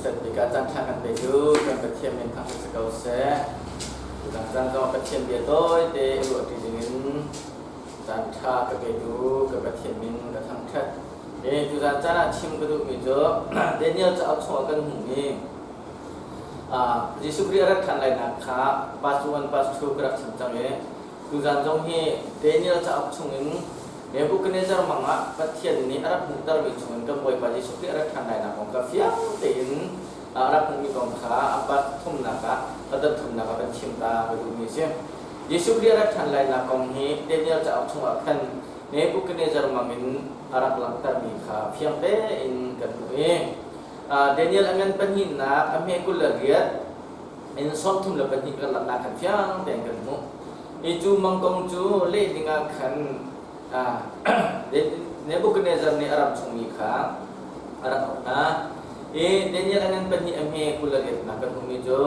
Hmasat bik ah caan ṭha kan petu kan Pathian min thangṭhat si ko seh. Tuzan caan zong Pathian bia tawite i ruahṭi dingin caan ṭha ka petu ka Pathian min ka thangṭhat. Tuzan caan ah chim ka duhmi cu Daniel cauk chungah kan hmuhmi Jesuh Khrih a rat ṭhan lainak kha Part 1, Part 2 ka rak chim cang i tuzan zong hi Daniel cauk chungin Nebuchadnezzar mang ah Pathian nih a rak hmuhtermi chungin kan Bawipa Jesuh Khrih a rat ṭhan lainak kong kha fiang tein a rak hmuhmi kong kha a part thumnak ah a dot thumnak ah kan chim ta ka duhmi a si. Jesuh Khrih a rat ṭhan lainak kong hi Daniel cauk chungah khan Nebuchadnezzar mang in a rak langhtermi kha fiang tein kan hmuh i Daniel a ngan pahnihnak a hme 28 in 32 kan laknak khan fiang tein kan hmuh. I cu mangkong cu leh dingah khan Nebuchadnezzar nih a ram chungmi kha a rak auh hna. I Daniel a ngan pahnih a hme 28nak kan hmuhmi cu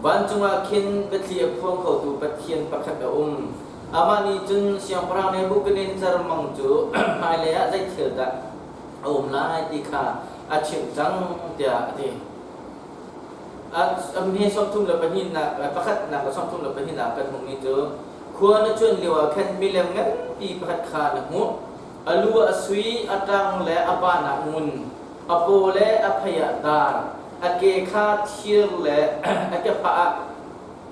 vancung ah khin biathli a phuang khotu Pathian pakhat a um. Amah nih cun siangpahrang Nebuchadnezzar mang cu hmailei ah zei thil dah a um lai ti kha a chimh cang tiah a ti. A hme 32nak pakhatnak le 32nak kan hmuhmi cu khua na cuan lioah khan milem nganpi pakhat kha na hmuh. A lu a sui, a ṭang le a ban ah ngun, a paw le a phei ah dar, a ke kha thir le a kephah ah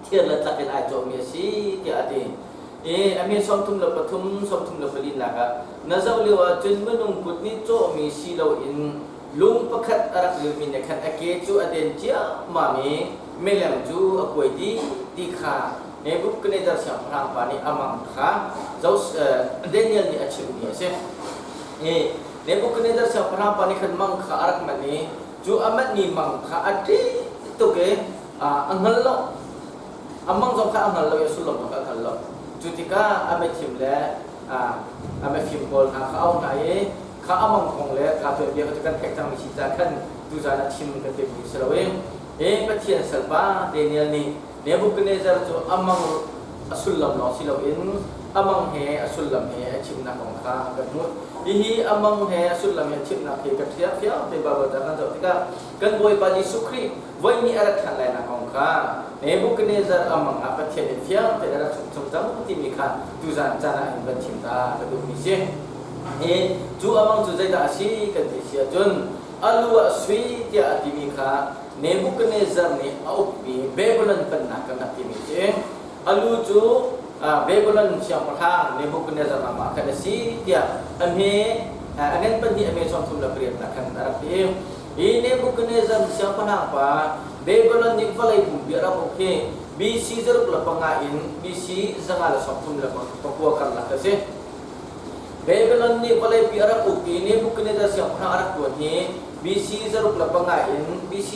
thir le tlak in ai cawhmi a si tiah a ti. I a hme 33, 34nak ah na zoh lioah cun minung kut nih cawhmi si loin Lung pakhat a rak lilmi nih khan a ke cu a den ciammam i milem cu a kuai dih ti kha Nebuchadnezzar siangpahrang pa nih a mang kha Daniel nih a chimmi a si. I Nebuchadnezzar siangpahrang pa nih khan mang kha a rak manh i cu a manhmi mang kha a ṭih tuk i a hngal lo. A mang zong kha a hngal lo i a sullam zong kha a hngal lo. Cu tikah a mithim le a mifim pawl hna kha a auh hna i kha a mang kong le kha tuanbia kha cu kan theih cangmi si caah khan tuzan ah chim kan timhmi si lo i hi Pathian salpa Daniel nih Nebuchadnezzar cu a mang a sullam lawng si loin a mang he a sullam he a chimnak kong kha kan hmuh. Hihi a mang he a sullam he a chimnak hi kan thiang fiang te Bible ca kan zoh tikah kan Bawipa Jesuh Khrih voi nih a rat ṭhan lainak kong kha Nebuchadnezzar a mang ah Pathian nih fiang tein a rak chim chung cang timi kha tuzan caan ah hin van chim ta ka duhmi si. Hi cu a mang cu zeidah a si kan ti si ahcun a lu ah sui tiah a timi kha Nebuchadnezzar nih a ukmi Babylon pennak kan rak timi si. A lu cu Babylon siangpahrang Nebuchadnezzar ram ah khan a si tiah a hme a ngan pahnih a me 38nak khan a rak ti. Hi Nebuchadnezzar siangpahrang pa Babylon nih vawlei pumpi a rak uk hi BC 605 in BC 539 karlak a si. Babylon nih vawleipi a rak uk i Nebuchadnezzar siangpahrang a rak ṭuan hi BC 605 in BC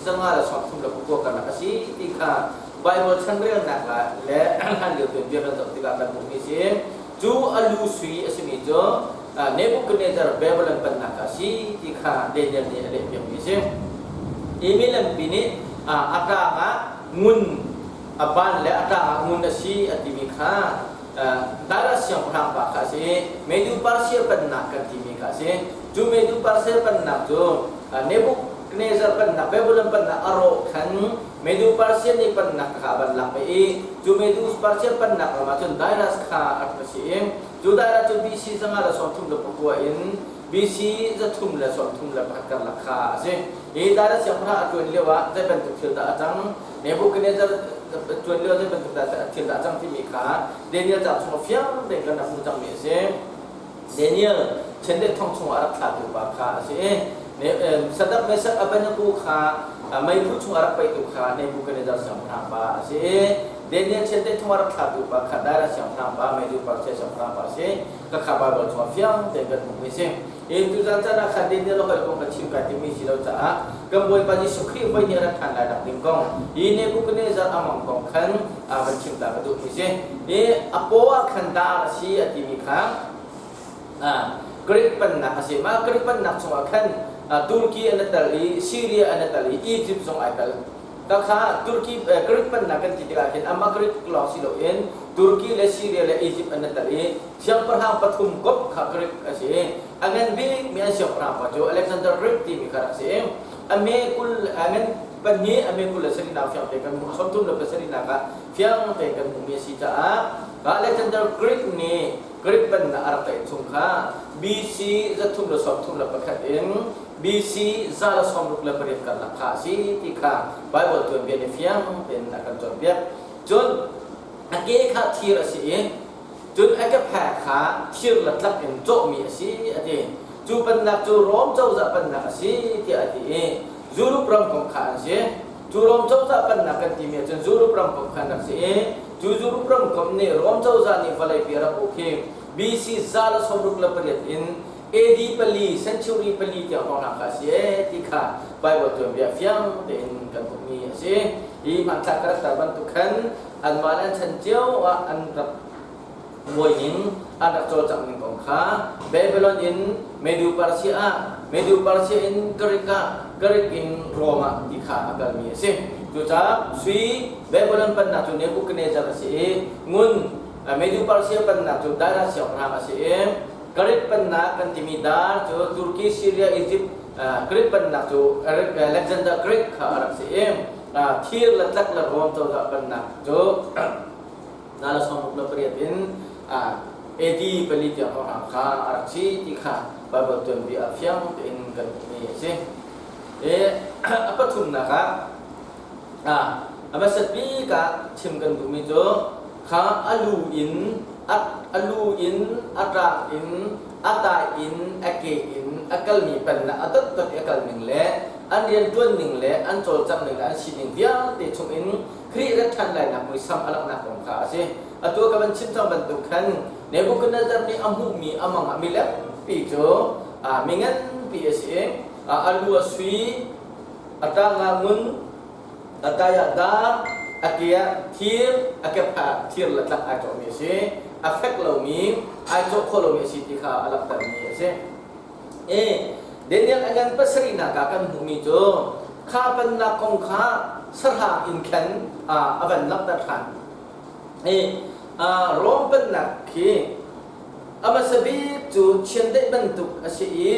539 karlak a si ti kha Baibal chanrelnak le hlanlio tuanbia kan zoh tikah kan hmuhmi a si. Cu a lu sui a simi cu Nebuchadnezzar Babylon pennak a si ti kha Daniel nih a lehpiakmi a si. Hi milempi nih a ṭang ah ngun a ban le a ṭang ah ngun a si a timi kha Darius siangpahrang pa kha a si i Medu Persia pennak kan timi kha a si. Cu Medu Persia pennak cu Nebuchadnezzar pennak, Babylon pennak a rawh khan Medu Persia nih pennak kha a van lak ve i cu Medu Persia pennak ram ah cun Darius kha a rak si i cu Darius cu BC 539 in BC 331 karlak kha a si. Hi Darius siangpahrang a ṭuan lio ah zei bantuk thil dah a cang? Nebuchadnezzar ṭuan lio zei bantuk dah thil dah a cang timi kha Daniel cauk chungah fiang tein kan rak hmuh cangmi a si. Daniel chiandeih thong chungah a rak thlatu pa kha a si i Shadrach, Meshach, Abednego kha meiphu chungah a rak paihtu kha Nebuchadnezzar siangpahrang pa a si i Daniel chiandeih thong a rak thlatu pa kha Darius siangpahrang pa, Medu Persia siangpahrang pa a si. Khakha Baibal chungah fiang tein kan hmuhmi a si. Hi tuzan caan ah khan Daniel hawi kong ka chim kai timi si lo caah kan Bawipa Jesuh Khrih voi nih a rat ṭhan lai nak ding kong hi Nebuchadnezzar a mang kong khan van chim ta ka duhmi si. Hi a paw ah khan dar a si a timi kha Greek pennak a si. Mah Greek pennak chungah khan Turkey an i tel i Syria an i tel i Egypt zong ai tel. Khakha Turkey Greek pennak kan ti tikah hin amah Greek lawng si loin Turkey le Syria le Egypt an i tel i siangpahrang pathum komh kha Greek a si. A ngan bikmi an siangpahrang pa cu Alexander Greek timi kha rak si. A me 20 ngan pahnih a me 27nak fiang te kan hmuh 37nak ah fiang te kan hmuhmi a si caah Alexander Greek nih Greek pennak a rak tlaih chung kha BC 331 in BC 168 karlak kha a si ti kha Bible tuanbia nih fiang tein a kan cawnpiak. Cun a ke kha thir a si i cun a kephek kha thir le tlak in cawhmi a si a ti. Cu pennak cu Rom cozah pennak a si tiah a ti i Europe ram kong kha an si. Cu Rom cozah pennak kan timi ahcun Europe ram kong kha an rak si i cu Europe ram komh nih Rom cozah nih vawleipi a rak uk hi BC 168 in AD 4 century 4 tiang hrawng kha a si ee ti kha Bible tuanbia fiang tein kan hmuhmi a si. Hi hmanthlak ka rak tar bantuk khan anmah le an chan cio ah an rak muai ning an rak cawlcangh ning kong kha Babylon in Medu Persia ah Medu Persia in Greek ah Greek in Rome ah ti kha a kalmi a si. Cucaah sui Babylon pennak cu Nebuchadnezzar a si i ngun Medu Persia pennak cu Darius siangpahrang a si i Greek pennak kan timi dar cu Turkey, Syria, Egypt Greek pennak cu Alexander Greek kha a rak si i thir le tlak le Rome cozah pennak cu 168 in AD 4 tiang hrawng kha a rak si ti kha Bible tuanbia ah fiang tein kan hmuhmi a si. A pathumnak ah a hmasat bik ah chim kan duhmi cu kha a lu in a lu in a ṭang in a tai in a ke in a kalmi pennak a dotdot i a kal ning le an rianṭuan ning le an cawlcangh ning le an sining vialte chungin Khrih rat ṭhan lainak muisam a langhnak kong kha a si. Atu ka van chim cang bantuk khan Nebuchadnezzar nih a hmuhmi a mang ah milempi cu mi nganpi a si i a lu a sui, a ṭang ah ngun, a tai ah dar, a ke ah thir, a kep ah thir le tlak ai cawhmi a si. A fek lomi, ai cawh khawh lomi a si ti kha a langhtermi a si. Daniel a ngan pasarihnak ah kan hmuhmi cu kha pennak kong kha sahrang in khan a van langhter ṭhan. Rom pennak khi a hmasa bik cu chiandeih bantuk a si i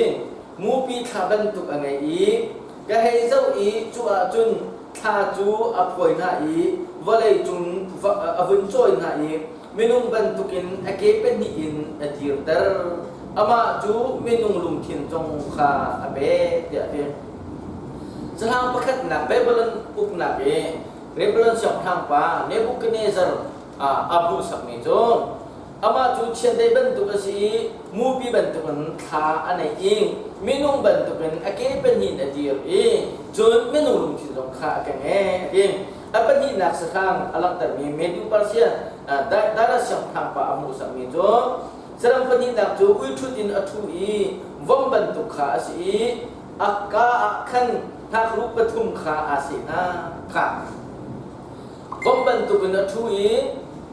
mupi thla bantuk a ngei i ka hei zoh i cu ahcun thla cu a phuai hna i vawlei cung a vun cawi hna i minung bantukin a ke pahnih in a dirter. Amah cu minung lungthin zong kha a pek tiah a ti. Sahrang pakhatnak Babylon uknak i Babylon siangpahrang pa Nebuchadnezzar a hmuhsakmi cu amah cu chiandeih bantuk a si i mupi bantukin thla a neih i minung bantukin a ke pahnih in a dir i cun minung lungthin zong kha a keng e a ti. A pahnihnak sahrang a langhtermi Medu Persia Darius siangpahrang pa a hmuhsakmi cu saram pahnihnak cu uithut in a ṭhu i vom bantuk kha a si i a kaa ah khan hnakruh pathum kha aa seh hna kha. Vom bantukin a ṭhu i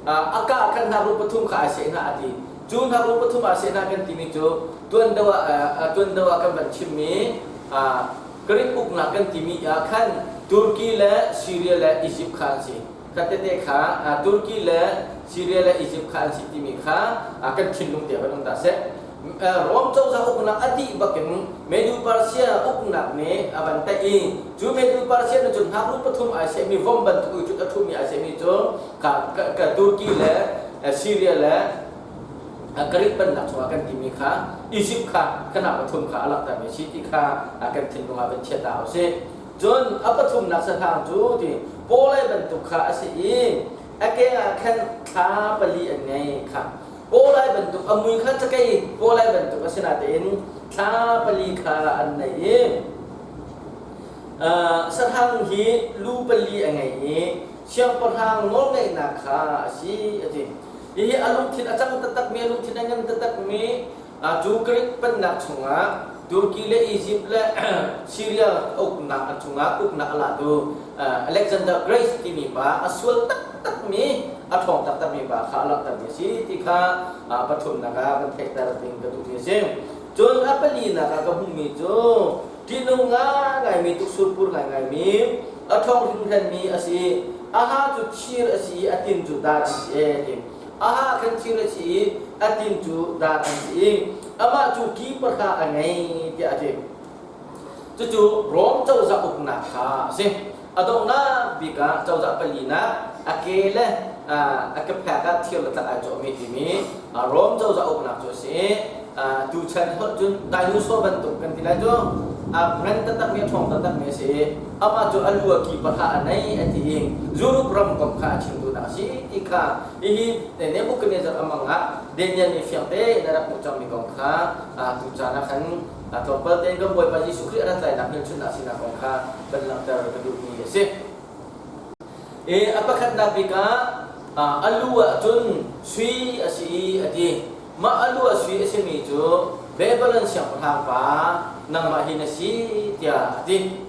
a kaa ah khan hnakruh pathum kha aa seh hna a ti. Cu hnakruh pathum aa seh hna kan timi cu tuan deuh ah tuan deuh ah kan van chimmi Greek uknak kan timi ah khan Turkey le Syria le Egypt kha an si. Kha tete kha Turkey le Syria le Egypt kha an si timi kha kan thinlung te van um ta seh. Rom cozah uknak a dih bakin Medu Persia uknak nih a van taih i cu Medu Persia nih cun hnakruh pathum ai sehmi vom bantuk i cut a ṭhumi ai sehmi cu ka, ka Turkey le Syria le Greek pennak chungah kan timi kha Egypt kha khanak pathum kha a langhtermi si ti kha kan thinlung ah van chia ta usih. Cun a pathumnak sahrang cu ti pawlei bantuk kha a si i a ke ah khan thla pali an ngei kha. Pawlai bantuk a mui kha cakei pawlai bantuk a si natein thla pali kha an nei i sahrang hi lu pali a ngei i siangpahrang nawlngeihnak kha a si a ti. Hihi a lungthin a cang taktakmi, a lungthin a ngan taktakmi cu Greek pennak chungah Turkey le Egypt le Syria uknak chungah uknak a latu Alexander Great timi pa a sual taktakmi, a ṭhawng taktakmi pa kha a langhtermi a si ti kha pathumnak ah kan theihter ding ka duhmi a si. Cun a palinak ah ka hmuhmi cu ṭihnung ngaingaimi, tuksurpur ngaingaimi, a ṭhawng hringhranmi a si. A ha cu thir a si i a tin cu dar an si ee ti. A ha khan thir a si i a tin cu dar an si i amah cu ki pahra a ngei tiah a ti. Cucu Rom cozah uknak kha a si. A donghnak bik ah cozah palinak a ke le a kephek ah thir le tlak ai cawhmi timi Rom cozah uknak cu a si i tuchan holh cun dinosaur bantuk kan ti lai cu a ngan taktakmi a ṭhawng taktakmi a si i amah cu a lu a ki pahra a nei a ti i Europe ram kong kha a chim duhnak a si ti kha hihi Nebuchadnezzar a mang ah Daniel nih fiang tein a rak hmuh cangmi kong kha tucaan ah khan tlawmpal tein kan Bawipa Jesuh Khrih a rat lainak hmelchunhnak sinak kong kha van langhter ka duhmi a si. I a pakhatnak bik ah a lu ah cun sui a si i a ti. Mah a lu ah sui a simi cu Babylon siangpahrang pa nangmah hi na si tiah a ti.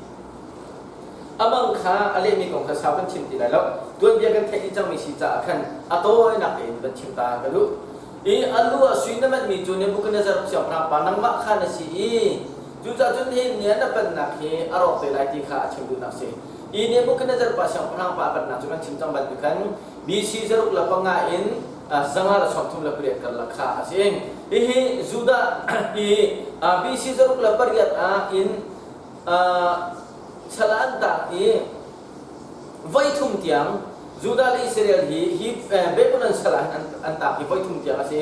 A mang kha a lehmi kong kha sau kan chim ti lai lo. Tuanbia kan theih dih cangmi si caah khan a tawinak tein van chim ta ka duh. I a lu ah sui na manhmi cu Nebuchadnezzar siangpahrang pa nangmah kha na si i cucaah cun nihin ni ah na pennak hi a rawk te lai ti kha a chim duhnak a si. I Nebuchadnezzar pa siangpahrang pa a pennak cu kan chim cang bantuk khan BC 605 in 538 karlak kha a si. Hihi Judah i BC 608 ah in sal an tang i voi thum tiang Judah le Israel hi hi Babylon sal ah an tak i voi thum tiang a si.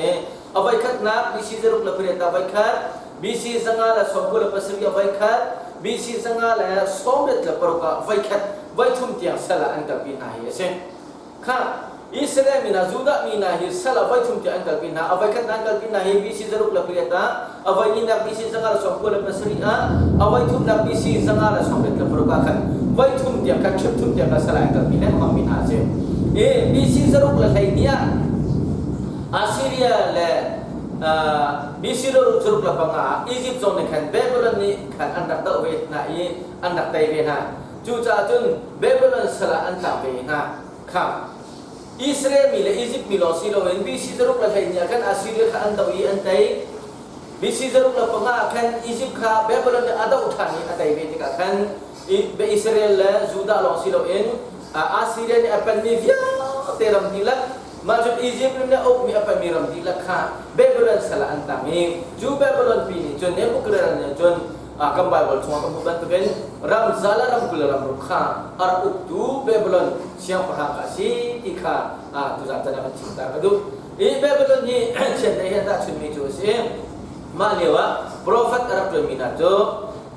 A voi khatnak BC 608 ah voi khat, BC 597 ah voi khat, BC 586 ah voi khat, voi thum tiang sal ah an kalpi hna hi a si. Kha Israel mi hna Judah mi hna hi sal ah voi thum tiang an kalpi hna. A voi khat an kalpi hna hi BC 608 ah, a voi hnihnak BC 597 ah, a voi thumnak BC 586 ah khan voi thum tiang khan trip thum tiang khan sal ah an kalpi lengmang mi hna a si. I BC 612 ah Assyria le BC 605 Egypt zong nih khan Babylon nih khan an rak doh ve hna i an rak tei ve hna. Cucaah cun Babylon sal ah an tla ve hna. Kha Israel mi le Izipt mi lawng si loin BC 612 ah khan Assyria kha an doh i an tei. BC 605 ah khan Izipt kha Babylon nih a doh ṭhan i a tei ve tikah khan Israel le Judah lawng si loin Assyria nih a penmi vialte ram dihlak mah cun Izipt ram nih a ukmi a penmi ram dihlak kha Babylon sal ah an tang i cu Babylon pi nih cun Nebuchadnezzar nih cun kan Bible chungah kan hmuh bantukin ram zal ah ram 20 ram ruk kha a rak uktu Babylon siangpahrang kha a si ti kha tuzan tan ah kan chim ta ka duh. Hi Babylon hi chiandeih he an tahchunmi cu a si. Mah lio ah profet a rak ṭuanmi hna cu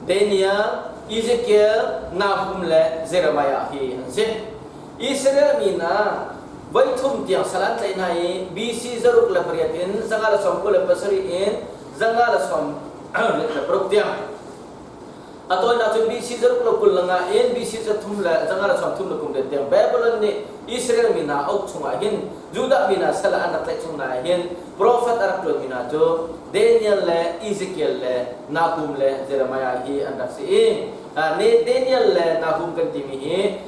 Daniel, Ezekiel, Nahum le Jeremiah hi an si. Israel mi hna voi thum tiang sal an tlaih hna i BC 608 in 597 in 596 tiang. A tawinak cun BC 620 in BC 3 le 530 tiang Babylon nih Israel mi hna uk chungah hin Judah mi hna sal ah an rak tlaih chung hna hin profet a rak ṭuanmi hna cu Daniel le Ezekiel le Nahum le Jeremiah hi an rak si i Daniel le Nahum kan timi hi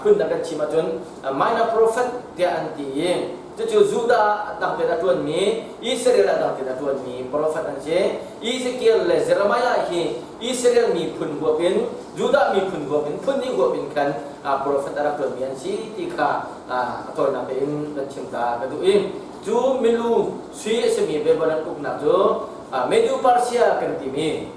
phun dang kan chim ahcun minor prophet tiah an ti i Cucu Judah ah dang tein a ṭuanmi, Israel ah dang tein a ṭuanmi profet an si. Ezekiel le Jeremiah hi Israel miphun huap in, Judah miphun huap in, phun hnih huap in khan profet a rak ṭuanmi an si ti kha a tawinak tein kan chim ta ka duh i cu milu sui a simi Babylon uknak cu Medo-Persia kan timi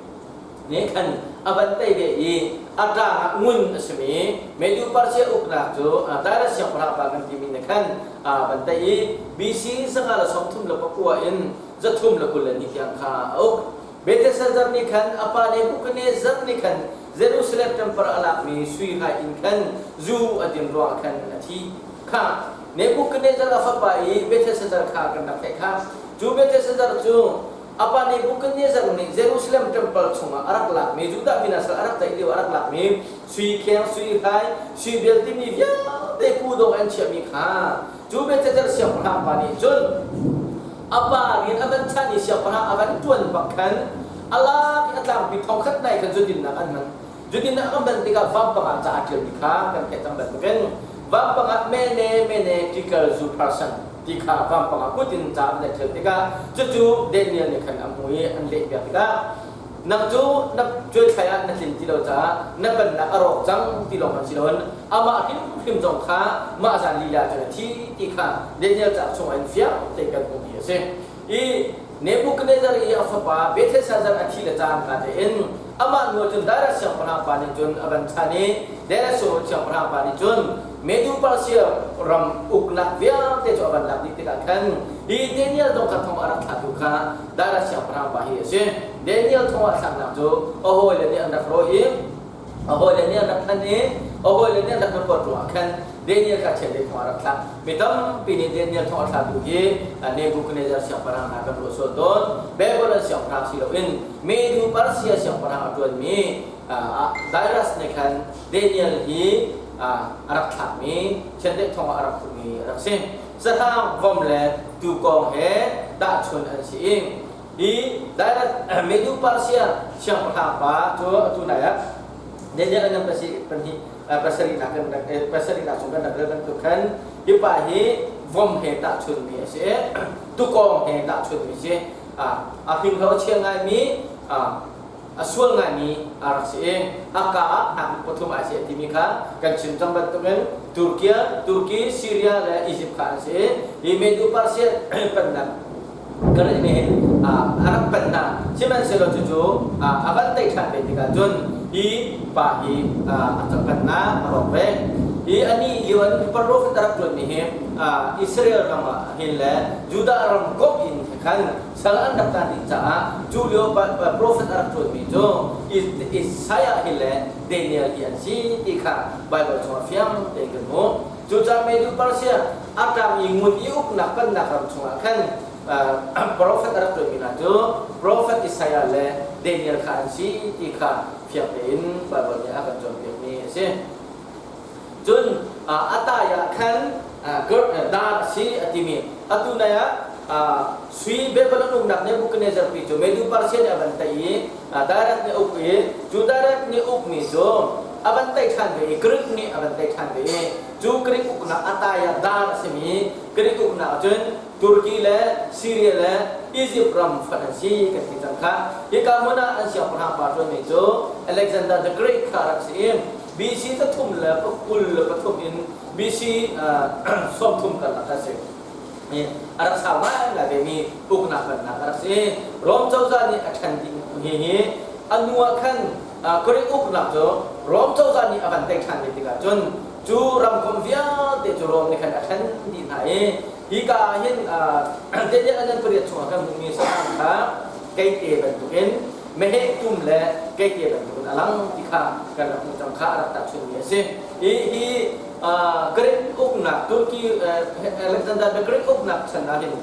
nih khan a van tei ve i a ṭang ah ngun a simi Medu Persia uknak cu Darius siangpahrang pa kan timi nih khan a van tei i BC 539 in 322 tiang kha a uk. Belteshazzar nih khan a pa Nebuchadnezzar nih khan Jerusalem temple a lakmi sui hai in khan zu a din ruangah khan a thi. Kha Nebuchadnezzar a fapa i Belteshazzar kha kan rak theih kha. Cu Belteshazzar cu A pa Nebuchadnezzar nih Jerusalem temple chungah a rak lakmi Judah mi hna sal a rak tlaih lio a rak lakmi sui kheng, sui hlai, sui bel timi vialte kudawng an chiahmi kha cu Belshazzar siangpahrang pa nih cun a pa rian a van chan i siangpahrang a van ṭuan bak khan a lak i a tlangpi thongkhat nai khan zudinnak an hman. Zudinnak an hman tikah vampang ah ca a ṭialmi kha kan theih cang bantukin vampang ah mene mene tikal zu person ti kha vampang ah kut in ca an ṭial tikah cucu Daniel nih khan a hmu i an lehpiak tikah nang cu na cuaithlai ah na tlin ti lo caah na pennak a rawk cang ti lawng hmanh si loin amah hrimhrim zong kha mah zan lila cun a thi ti kha Daniel cauk chungah in fiang tein kan hmuhmi a si. I Nebuchadnezzar i a fapa Belteshazzar a thi le cangka tein Amah hnu ah cun Darius siangpahrang pa nih cun a van chan i Darius siangpahrang pa nih cun Medu Persia ram uknak vialte cu a van lak dih tikah khan hi Daniel zong kha thong a rak thlatu kha Darius siangpahrang pa hi a si. Daniel thong a thlaknak cu a hawile nih an rak rawi i a hawile nih an rak hlan i a hawile nih an rak report ruangah khan Daniel kha chiandeih thong a rak thlak. Mi tampi nih Daniel thong a thlatu hi Nebuchadnezzar siangpahrang hna kan ruah sual tawn. Babylon siangpahrang si loin Medu Persia siangpahrang a ṭuanmi Darius nih khan Daniel hi a rak thlakmi chiandeih thong ah a rak khummi a rak si. Sahrang, vom le tuukawng he tahchun an si i hi Darius Medu Persia siangpahrang pa cu atu nai ah Daniel an pasi pahnih pasarihnak kan rak pasarihnak chung kan rak rel bantuk khan hi pa hi vom he tahchunmi a si tukawng he tahchunmi a si. A hringhlo a chia ngaimi, a sual ngaimi a rak si i a ka ah hngaknu pathum ai si timi kha kan chim cang bantukin Turkia, Turki, Syria le Egypt kha an si i hi Medu Persia pennak kan nih hin a rak pen hna. Sihmanhsehlaw cucu a van tei ṭhan ve tikah cun hi pa hi a pennak a rawk ve. Hi ani lio an prophet a rak ṭuanmi hi Israel ram ah hin le Judah ram komh in khan sal an rak taan dih caah cu lio prophet a rak ṭuanmi cu Isaiah hi le Daniel hi an si ti kha Baibal chungah fiang tein kan hmuh. Cucaah Medu Persia a ṭam i ngun i uknak pennak ram chungah khan prophet a rak ṭuanmi hna cu prophet Isaiah le Daniel kha an si ti kha fiang tein Baibal nih a kan cawnpiakmi a si. Cun a tai ah khan dar a si a timi atu nai ah sui Babylon uknak Nebuchadnezzar pi cu Medu Persia nih a van tei i Darius nih a uk i cu Darius nih ukmi cu a van tei ṭhan ve i Greek nih a van tei ṭhan ve i cu Greek uknak a tai ah dar a simi Greek uknak ahcun Turkey le Syria le Egypt ram fonh an si kan ti cang kha. Hika hmun ah an siangpahrang pa ṭuanmi cu Alexander the Great kha a rak si i BC 323 in BC 30 karlak a si. A rak sau ngaingai vemi uknak pennak a rak si. Rom cozah nih a ṭhen ding hi hi a hnu ah khan Greek uknak cu Rom cozah nih a van tei ṭhan ve tikah cun cu ramkomh vialte cu Rom nih khan a ṭhen dih hna i hika ah hin Daniel an pariat chungah kan hmuhmi sahrang kha keite bantukin meheh tum le keite bantukin a lang ti kha kan rak hmuh cang kha a rak tahchunmi a si. Hi hi Greek uknak Turkey Alexander the Greek uknak chan ah hin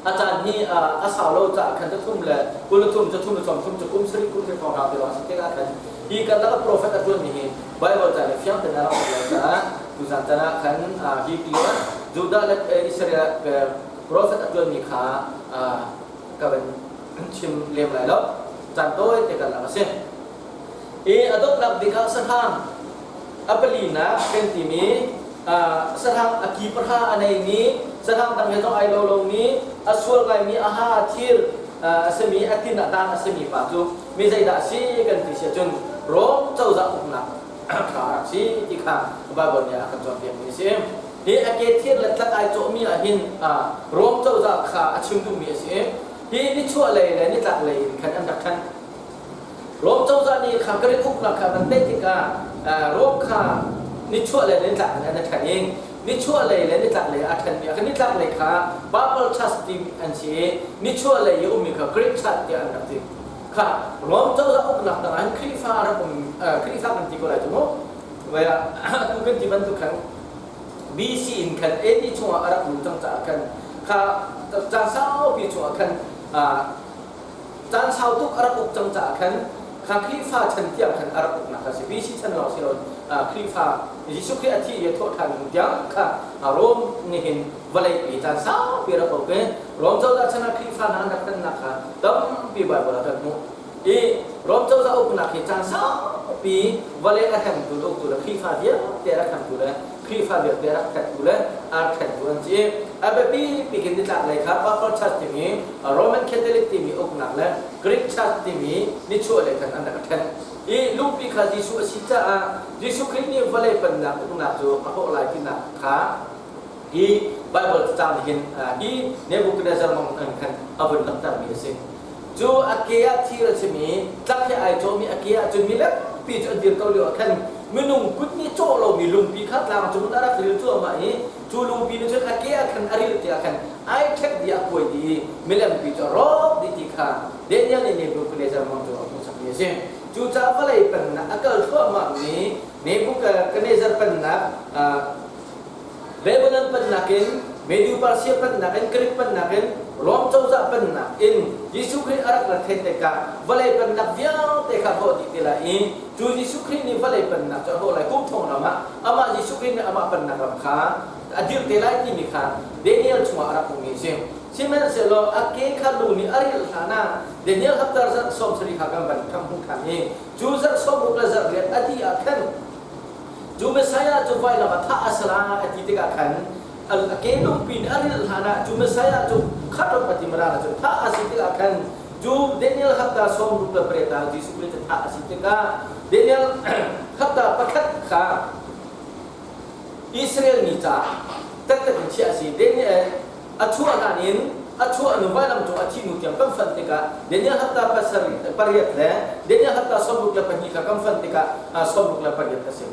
a caan hi a sau lo caah khan cathum le 23 cathum le 30 cu kum sarih kum sarih hrawng te lawng a si tikah khan hi karlak a prophet a ṭuanmi hi Bible ca le fiang tein a rak um lo caah tuzan chan ah khan hi clear Judah le Israel prophet a ṭuanmi kha ka van chim lem lai lo, caan tawi te karlak a si. I a donghnak bik ah sahrang a palinak kan timi, sahrang a ki pahra a neimi, sahrang dang he zong ai lo lomi, a sual ngaimi, a ha thir a simi, a tin ah dan a simi pa cu mi zeidah a si kan ti si ahcun Rom cozah uknak kha a rak si ti kha Bible nih a kan cawnpiakmi a si. Hi a ke thir le tlak ai cawhmi ah hin Rom cozah kha a chim duhmi a si i hi nichuah lei le nitlak lei in khan an rak ṭhan. Rom cozah nih kha Greek uknak kha an tei tikah Rom kha nichuah lei le nitlak in an ṭhen i nichuah lei le nitlak lei a ṭhenmi ah khan nitlak lei kha Papal Church ti an si i nichuah lei i ummi kha Greek Church tiah an rak ti. Kha Rom cozah uknak tangah hin Khrihfa rak um, Khrihfa kan ti ko lai cu mu. Vai ah atu kan ti bantuk khan BC in khan AD chungah a rak lut cang caah khan kha caan saupi chungah khan caan sau tuk a rak uk cang caah khan kha Khrihfa chan tiang khan a rak uknak a si. BC chan lawng si lo, Khrihfa Jesuh Khrih a thih i a thawh ṭhan hnu tiang kha Rom nih hin vawlei pi caan saupi a rak uk i Rom cozah chan ah Khrihfa hna an rak ṭannak kha tampi Baibal ah kan hmuh. I Rom cozah uknak hi caan saupi vawlei a hremtu le uktu le Khrihfa vialte a rak hremtu le Khrihfa vialte a rak ṭhentu le a rak ṭhentu an si. A biapi bik in nitlak lei kha Papal Church timi Roman Catholic timi uknak le Greek Church timi nichuah lei khan an rak ṭhen. I lungpi kha Jesuh a si caah Jesuh Khrih nih vawlei pennak uknak cu a hawh lai tinak kha hi Bible cacang nih hin hi Nebuchadnezzar mang khan a vun langhtermi a si. Cu a ke ah thir a simi tlak he ai cawhmi a ke ah cun mi lampi cu an dir ko lio ah khan minung kut nih cawh lomi lungpi kha tlang cung in a rak ril cuahmah i cu lungpi nih cun a ke ah khan a rilh tikah khan ai ṭhek dih a kuai dih i milempi cu a rawk dih ti kha Daniel nih Nebuchadnezzar mang cu a hmuhsakmi a si. Cucaah vawlei pennak a kal thluahmahmi Nebuchadnezzar pennak Babylon pennak in Medo-Persia pennak in Greek pennak in Rom cozah pennak in Jesuh Khrih a rak rat theng tikah vawlei pennak vialte kha hrawh dih te lai i cu Jesuh Khrih nih vawlei pennak cu a hrawh lai kum thong ram ah amah Jesuh Khrih nih amah pennak ram kha a dirh te lai timi kha Daniel chungah a rak ummi a si. Sihmanhsehlaw a ke kha lu nih a rilh hlan ah Daniel haptar zarh 70 kha kan van kan hmuh ṭhan i cu zarh 60 le zarh riat a dih ah khan cu Messiah cu vailam ah thah a si lai a ti tikah khan a ke lungpi nih a rilh hlan ah cu Messiah cu khat ram a ti mara cun thah a si tikah khan cu Daniel hapta 68 ah Jesuh Khrih cu thah a si tikah Daniel hapta pakhat kha Israel mi caah taktak in chiah a si. Daniel a chuah hlan in a chuah hnu vailam cung a thih hnu tiang kan fanh tikah Daniel hapta pasarih pariat le Daniel hapta 62 kha kan fanh tikah 68 a si.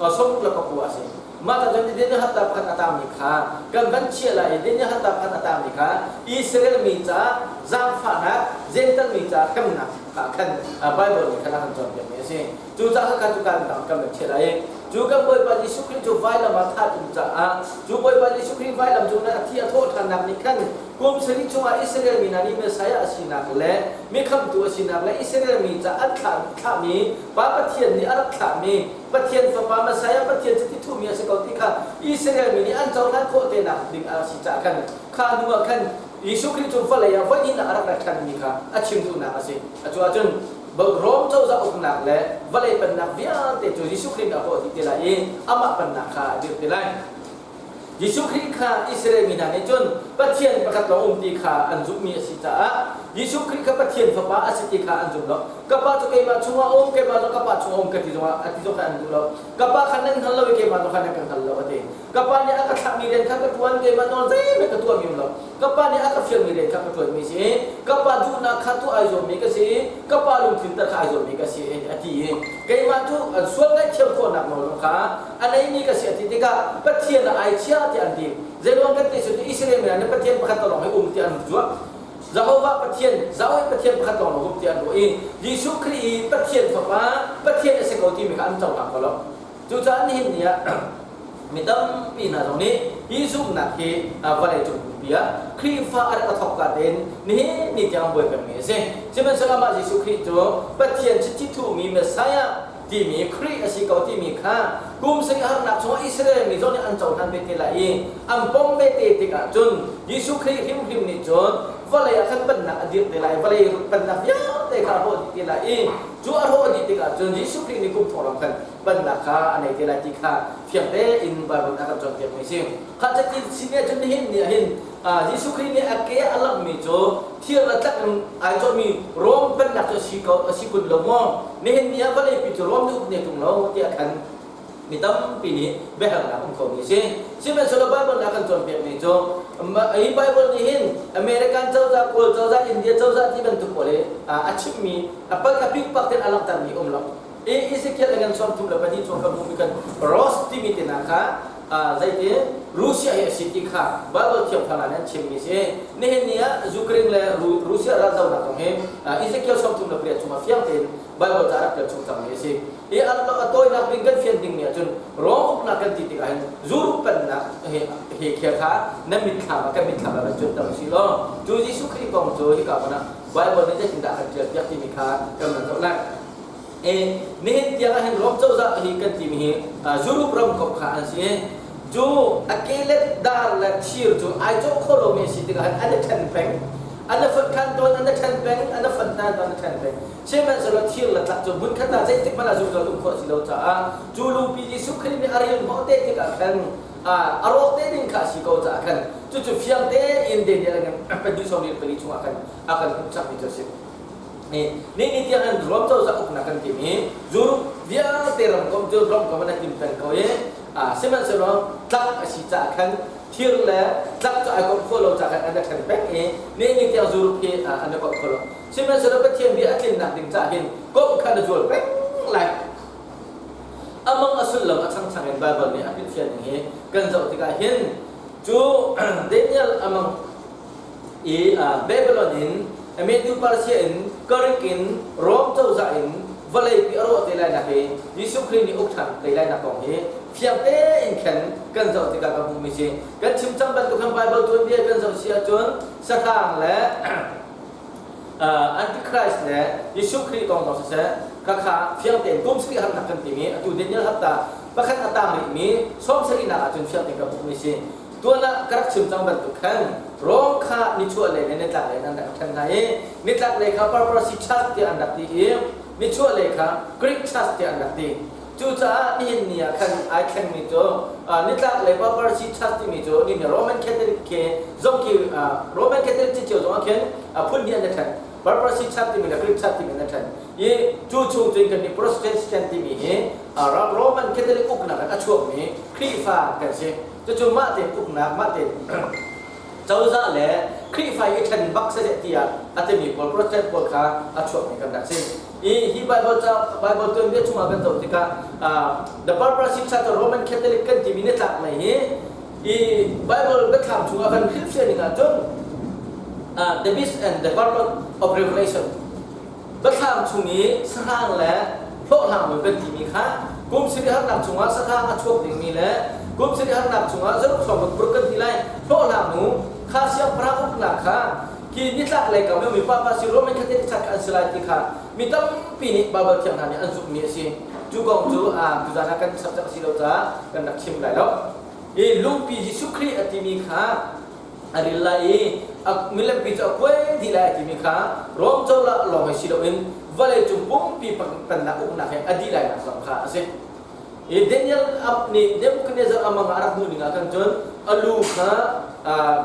69 a si. Mah ta cun Daniel hapta pakhat a tangmi kha kan van chiah lai i Daniel hapta pakhat a tangmi kha Israel mi caah zaangfahnak, Gentile mi caah hremnak kha khan Bible nih khan a kan cawnpiakmi a si. Cucaah kha cu kan dang kan van chiah lai i cu kan Bawipa Jesuh Khrih cu vailam ah thah ding caah cu Bawipa Jesuh Khrih vailam cung a thi a thawh ṭhannak nih khan kum sarih chungah Israel mi hna nih Messiah a sinak le mi khamhtu a sinak le Israel mi caah an thlah thlahmi Pa Pathian nih a rak thlahmi Pathian Fapa Messiah Pathian chiti thuhmi a si ko ti kha Israel mi nih an cohlan khawh tenak ding a si caah khan kha hnu ah khan Jesuh Khrih cu vawlei ah voi hnihnak a rak ra ṭhanmi kha a chim duhnak a si. Atu ahcun Rom cozah uknak le vawlei pennak vialte cu Jesuh Khrih nih a hrawh dih te lai i amah pennak kha a dirh te lai. Jesuh Khrih kha Israel mi hna nih cun Pathian pakhat lawng um ti kha an zumhmi a si caah Jesuh Khrih kha Pathian Fapa a si ti kha an zum lo. Ka Pa cu keimah chungah a um, keimah zong ka Pa chungah um ka ti zongah a ti zong kha an duh lo. Ka Pa kha nan hngal lo i keimah zong kha nan ka hngal lo a ti. Ka Pa nih a ka thlahmi rian kha ka ṭuan, keimah nawl zeihmanh ka tuahmi um lo. Ka pa nih a ka fialmi rian kha ka ṭuanmi si i ka pa duhnak kha tuah ai zuammi ka si i ka pa lungtlinter kha ai zuammi ka si a ti i keimah cu sual ngaihthiam khawhnak nawl zong kha a neimi ka si a ti tikah Pathian ah ai chia tiah an ti. Zeiruang kan ti cu Israel mi hna nih Pathian pakhat lawng hi um tiah an ruah. Jehovah Pathian, Yahweh Pathian pakhat lawng um tiah an ruah i Jesuh Khrih i Pathian Fapa, Pathian a si ko timi kha an cohlang kho lo. Cucaah nihin ni ah mi tampi hna zong nih hi zumhnak hi vawleicung pumpi ah Khrihfa a rak thawk ka tein nihin ni tiang buai pengmi a si. Sihmanhsehlaw amah Jesuh Khrih cu Pathian chiti thuhmi Messiah timi Khrih a si ko timi kha kum sing harnak chungah Israel mi zong nih an cohlan ve te lai i an pom ve te tikah cun Jesuh Khrih hrimhrim nih cun vawlei ah khan pennak a dirh te lai vawlei pennak vialte kha a hrawh dih te lai i cu a hrawh dih tikah cun Jesuh Khrih nih kum thong ram khan pennak kha a nei te lai ti kha fiang tein Bible nih a kan cawnpiakmi a si. Kha cati si nih cun nihin ni ah hin Jesuh Khrih nih a ke a lamhmi cu thir le tlak in ai cawhmi Rom pennak cu a si ko a si kun lo maw? Nihin ni ah vawleipi cu Rom nih uk ne tung lo tiah khan mi tampi nih biahalnak um khomi a si. Sihmanhsehlaw Bible nih a kan cawnpiakmi cu hi Bible nih hin American cozah, Kawl cozah, India cozah ti bantuk pawl hi a chimmi a pikpak tein a langhtermi um lo. Ezekiel le ngan 32 chung kan hmuhmi kan Ross timi te hna kha zeiti Russia hi a si ti kha Bible thiam thar an chimmi si. Nihin ni ah Ukraine le Russia raldohnak kong hi Ezekiel 38 chungah fiang tein Bible ca rak ṭial chung cangmi a si. Hi a tawinak ding kan fian dingmi ahcun Rom uknak kan ti tikah hin Europe pennak he khia kha nan mitthlam ah kan mitthlam ah kan cuanter usih law cu Jesuh Khrih kong cu hika hmun ah Bible nih zeitindah a kan ṭial piak timi kha kan van zoh lai. Nihin tiang ah hin Rom cozah hi kan timi hi Europe ram kong kha an si i cu a kelet dar le thir cu ai cawh kho lomi a si tikah hin an i ṭhen peng an i fonh khan tawn an i ṭhen peng an i fonh hna an i ṭhen peng sihmanhsehlaw thir le tlak cu hmunkhat ah zeitik hmanh ah zungzal um khawh a si lo caah cu lungpi Jesuh Khrih nih a ril hnawh te tikah khan a rawk te ding kha a si ko caah khan cucu fiang tein Daniel 2:24 chungah khan a kan hmuhsakmi cu a si. Ni ni tiang an Rom cozah uknak kan tim i Europe vialte ramkomh cu ramkomh an tim peng ko i sihmanhsehlaw tlak a si caah khan Thir le tlak cu ai komh khawh lo ca khan an i ṭhen peng i nihin tiang Europe hi an i komh kho lo. Sihmanhsehlaw Pathian bia a tlinnak ding caah hin komh kha na zual peng lai. Amang a sullam a changchang in Baibal nih a hrilhfiah ning hi kan zoh tikah hin cu Daniel amang i Babylon in Medu Persia in Greek in Rom cozah in vawlei pi a rawh te lai nak hi Jesuh Khrih nih uk ṭhan te lai nak kong hi fiang tein khan kan zoh tikah kan hmuhmi si. Kan chim cang bantuk khan Baibal tuanbia kan zoh si ahcun sahrang le Antichrist le Jesuh Khrih kong zong siseh khakha fiang tein kum sarih harnak kan timi atu Daniel hapta pakhat a tang rihmi 70nak ahcun fiang tein kan hmuhmi si. Tuan ah ka rak chim cang bantuk khan Rom kha nichuah lei le nitlak lei in an rak ṭhen hna i nitlak lei kha Papacy Church tiah an rak ti i nichuah lei kha Greek Church tiah an rak ti. Cucaah nihin ni ah khan ai thlengmi cu nitlak lei Papacy Church timi cu nihin Roman Catholic khi zong khi Roman Catholic cio zong ah khin phun hnih an i ṭhen. Papacy Church timi le Greek Church timi an i ṭhen. I cu chung cun kan nih Protestant timi hi Roman Catholic uknak in a chuakmi Khrihfa kan si. Cucu mah tein uknak, mah tein cozah le Khrihfa i ṭhen bak siseh tiah a timi pawl Protestant pawl kha a chuakmi kan rak si. I hi Bible ca Bible tuanbia chungah kan zoh tikah the Papacy Church Roman Catholic kan timi nitlak lei hi i Bible biathlam chungah kan hrilhfiah ning ahcun the beast and the harlot of Revelation Biathlam chung i sahrang le hlawhhlangnu kan timi kha kum sarih harnak chungah sahrang a chuak dingmi le kum sarih harnak chungah zaruk hrawng buruk kan ti lai hlawhhlangnu kha siangpahrang uknak kha khi nitlak lei kam i mi papa si Roman Catholic Church an si lai ti kha mi tampi nih Bible thiang hna nih an zumhmi a si. Cu kong cu tuzan ah kan subject a si lo caah kan rak chim lai lo. I lungpi Jesuh Khrih a timi kha a ril lai i milempi cu a kuai dih lai a timi kha Rom cozah lawng hi si loin vawleicung pumpi pennak uknak he a dih lainak zong kha a si. I Daniel nih Nebuchadnezzar amang ah a rak hmuh ning ah khan cun a lu kha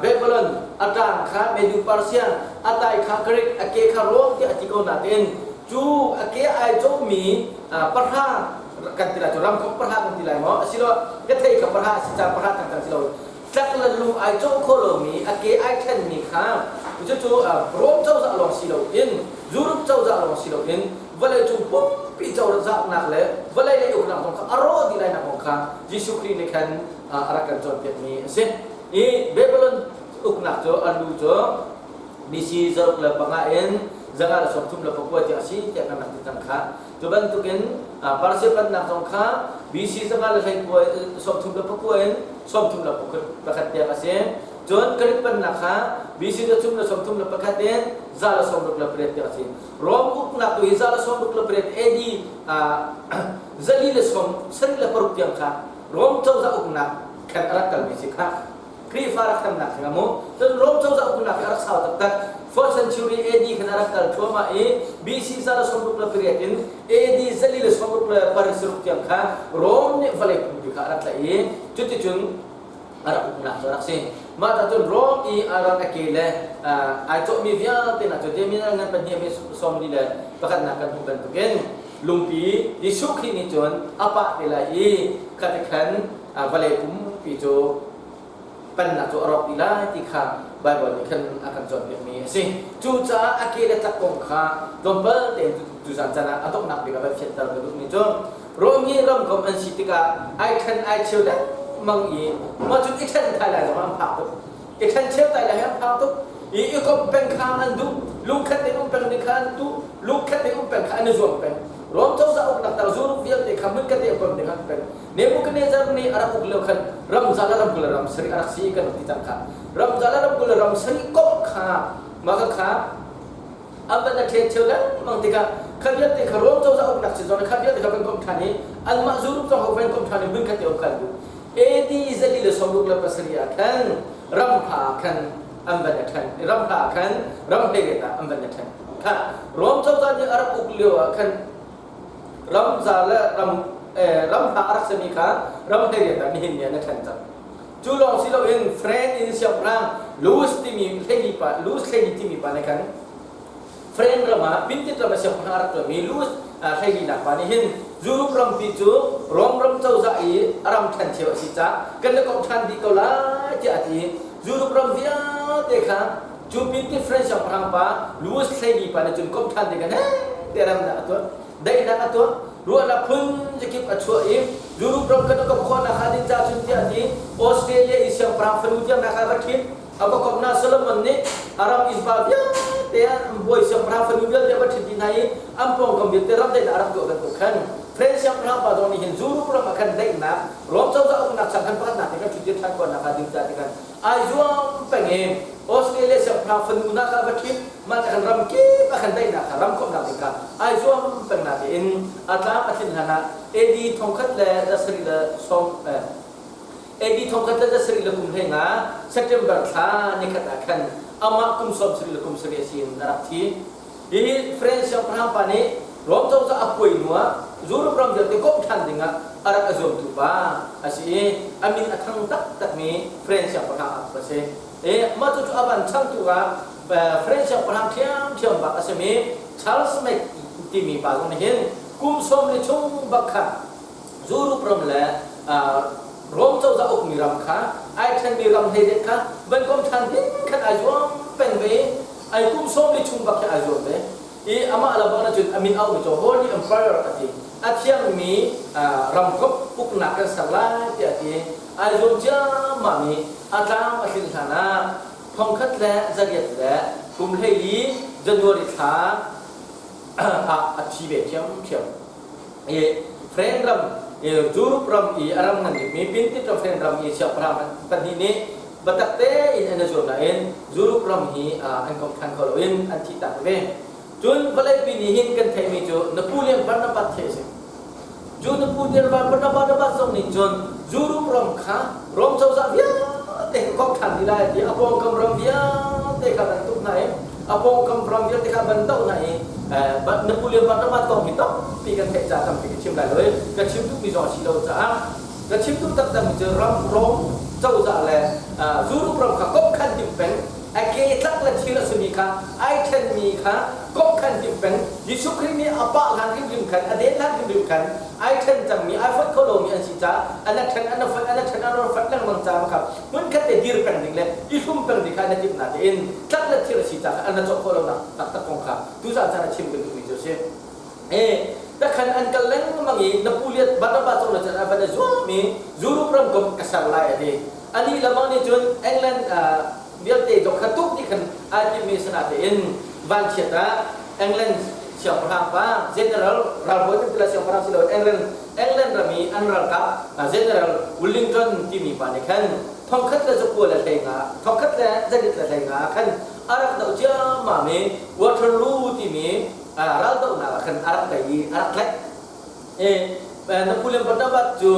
Babylon, a ṭang kha Medu Persia, a tai kha Greek, a ke kha Rom tiah a ti ko nain cu a ke ai cawhmi pahra kan ti lai cu ramkomh pahra kan ti lai maw asiloah ka thei kha pahra a si caah pahra taktak si lo tlak le lung ai cawh kho lomi a ke ai thlenmi kha cucu Rom cozah lawng si loin Europe cozah lawng si loin vawleicung pumpi cozahnak le vawlei lei uknak zong kha a rawh dih lainak kong kha Jesuh Khrih nih khan a rak kan cawnpiakmi a si. I Babylon uknak cu a lu cu BC 65 in 139 tiang a si tiah kan rak ti cang kha. Cu bantukin Persia pennak zong kha BC 139 in 31 tiang a si. Cun Greek pennak kha BC 131 in 168 tiang a si. Rom uknak tu hi 168 AD 476 tiang kha Rom cozah uknak khan a rak kalmi si kha. Khrihfa rak tamnak singa mu. Cun Rom cozah uknak hi a rak sau taktak. 4th century AD khan a rak kal thluahmah i BC 168 in AD 467 tiang kha Rom nih vawlei pumpi kha a rak tlaih i cuticun a rak uknak cu a rak si. Mah ta cun Rom i a rak a ke le ai cawhmi vialte hna cu Damian ngan pahnih mi sawmli le pakhatnak kan hmuh bantukin lungpi Jesuh Khrih nih cun a pah te lai i khati khan vawlei pumpi cu pennak cu a rawk dih lai ti kha Baibal nih khan a kan cawnpiakmi a si. Cucaah a ke le tlak kong kha tlawmpal tein tuzan caan ah a donghnak bik ah van fianter ka duhmi cu Rom hi ramkomh an si tikah ai ṭhen ai cheu lengmang i mah cun i ṭhen thai lai zong an phak tuk. I ṭhen cheu tai lai hi an phak tuk. I i komh peng kha an duh, lungkhat tein um peng ding kha an duh, lungkhat tein um peng kha an i zuam peng. Rom cozah uknak tang Europe vialte kha hmunkhat tein um ding an peng. Nebuchadnezzar nih a rak uk lio khan ramza le ramkul le ram sarih a rak si kan ti cang kha. Ramza le ramkul le ram sarih komh kha mah kha an van a ṭhen cheu lengmang tikah kha vialte kha Rom cozah uknak si zong kha vialte kha van komh ṭhan i anmah Europe zong van komh ṭhan i hmunkhat te um khan duh. AD 467 ah khan ram hla ah khan an van a ṭhen ram hla ah khan ram hleiriat ah an van a ṭhen. Kha Rom cozah nih a rak uk lio ah khan ramza le ram ram hna a rak simi kha ram hleiriat ah nihin ni ah na ṭhen cang. Cu lawng si loin friend in siangpahrang Louis timi hleili pa Louis hleili timi pa nih khan friend ram ah Pintit ram ah siangpahrang a rak ṭuanmi Louis hleili nak pa nih hin Europe rampi cu Rom ram cozah i a ram ṭhen cio a si caah kan i komh ṭhan dih ko lai. tiah a ti. Europe ram vialte kha cu pin ti French siangpahrang pa Louis Hleili pa nih cun komh ṭhan ding in te ramnak a tuah. Daihnak a tuah. Ruahnak phun zakip a chuah i Europe ram kan komh khawhnak hnga ding ca cun tiah a ti. Australia i siangpahrang fanu tiang hna kha va ṭhit. A va komhnak Solomon nih a ram innpa vialte an bawi siangpahrang fanu vialte a va ṭhit dih hna i an pawngkam vialte ram daihnak a rak tuah bantuk khan French siangpahrang pa zong nih hin Europe ram ah khan daihnak Rom cozah uknak sang khan pakhatnak te kan ṭhutdir ṭhan khawhnak hnga ding ca ti khan ai zuam peng i Australia siangpahrang fanu hna kha a va ṭhit. Mah khan ram kip ah khan daihnak kha ram khawmhnak ding kha ai zuam peng natein a tlam a tlin hlan ah AD 1710 AD 1775 September thla nikhat ah khan amah kum 77 a si in a rak thi. Hihi French siangpahrang pa nih Rom cozah a puai hnu ah Europe ram vialte komh ṭhan dingah a rak a zuamtu pa a si i a min a thang taktakmi French siangpahrang a si. I mah cucu a van changtu ah French siangpahrang ṭhiamṭhiam bak a simi Charles Mac timi pa zong nih hin kum sawm li chung bak kha Europe ram le Rom cozah ukmi ram kha ai ṭhenmi ram hleidet kha van kom ṭhan ding khan ai zuam peng ve i ai kum sawm li chung bak khi ai zuam ve i amah le bang cun a min auhmi cu Holy Emperor a ti. A thiangmi ramkomh uknak kan ser lai tiah a ti. Ai zuam ciammam i a tlam a tlin hlan ah 1814 January thla ah a thi ve ṭhiamṭhiam. I Fren ram Europe ram i a ram ngan bikmi Pintit ram Fren ram i siangpahrang pahnih nih biatak tein an i zuam nain Europe ram hi an komh ṭhan kho loin an thih tak ve. Cun vawleipi nih hin kan theihmi cu Napoleon Bonaparte a si. Cu Napoleon Bonaparte zong nih cun Europe ram kha Rom cozah vialte kha komh ṭhan dih lai ti a pawngkam ram vialte kha an tuk hna i a pawngkam ram vialte kha van doh hna i Napoleon Bonaparte kong hi tampi kan theih caah tampi ka chim lai lo i ka chim duhmi zong a si lo caah ka chim duh taktakmi cu ram Rom cozah le Europe ram kha komh khan timh peng a ke tlak le thil a simi kha ai ṭhenmi kha komh khan timh peng. Jesuh Khrih nih a pah hlan hrimhrim khan a den hlan hrimhrim khan ai ṭhen cangmi ai foih kho lomi an si caah an a ṭhen an a foih an a ṭhen an a foih lengmang caah kha hmunkhat te dir peng ding le i hlum peng ding kha an i timh natein tlak le thil a si caah an ra cawh khawh lonak taktak kong kha tuzaan caan a chim kan duhmi cu a si. Takhan an kal lengmang i Napoleon Barnabas zong cun a van i zuam i Europe ram kom ka ser lai a ti. Anih lamang nih cun England vialte zong kha tuk nih khan ai timmi sinatein vanchiat ah England siangpahrang pa general ralbawi kan ti lai, siangpahrang si lo, England England ram i an ralkap General Wellington timi pa nih khan 1915 1815 khan a rak doh ciammam i Waterloo timi raldohnak ah khan a rak tei i a rak tlaih. Napoleon Bonaparte cu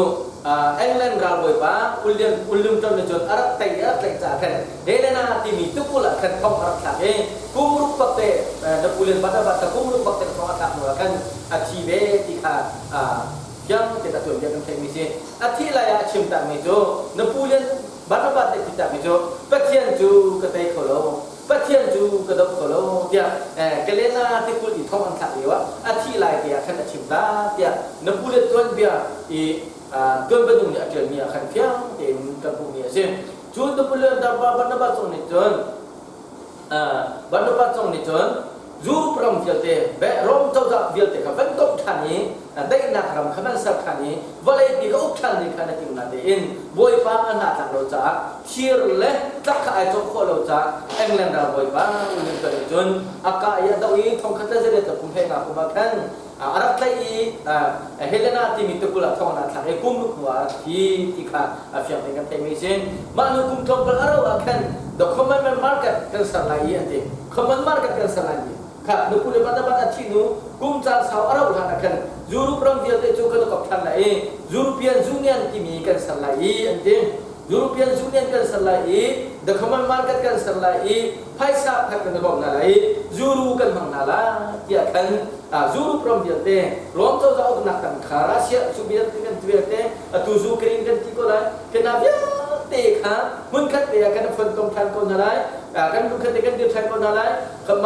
England ralbawipa William Wellington nih cun a rak tei i a rak tlaih caah khan Helena timi tikulh ah khan thong a rak thlak i kum ruk bakte Napoleon Bonaparte kha kum ruk bakte thong a thlak hnu ah khan a thi ve ti kha fiang tein a tuanbia kan theihmi si. A thih lai ah a chim takmi cu Napoleon Bonaparte nih a thi takmi cu Pathian cu ka tei kho lo, Pathian cu ka doh kho lo tiah Galena tikulh i thong an thlak lio ah a thih lai te ah khan a chim ta tiah Napoleon tuanbia i tuanbia nih a ṭialmi ah khan fiang tein kan hmuhmi a si. Cu Napoleon Barnabas zong nih cun Barnabas zong nih cun Europe ram vialte, Rom cozah vialte kha van komh ṭhan i daihnak ram kha van ser ṭhan i vawleipi kha uk ṭhan ding kha na timh natein Bawipa a hna tlak lo caah thir le tlak kha ai cawh khawh lo caah England ral Bawipa Wellington nih cun a kah i a doh i 1815 kum ah khan a rak tlaih i Helena timi tikulh ah thong an thlak i kum ruk hnu ah a rak thi ti kha a fiang tein kan theihmi a si. Mah hnu kum tlawmpal a rauh ah khan the common market kan ser lai i an ti. Common market kan ser lai ti. Kha nupu le Barnabas a thih hnu kum caan sau a rauh hlan ah khan Europe ram vialte cu kan i kop ṭhan lai i European Union timi kan ser lai i an ti. European Union kan ser lai i the common market kan ser lai i phaisa khat kan i bawmh hna lai i Euro kan hmang hna lai tiah khan Europe ram vialte Rom cozah uknak tam kha Russia cu vialte kan ti vialte atu Ukraine kan ti ko lai kana vialte kha hmunkhat te ah kan fontom ṭhan ko hna lai, kan hmunkhat te kan dir ṭhan ko hna lai,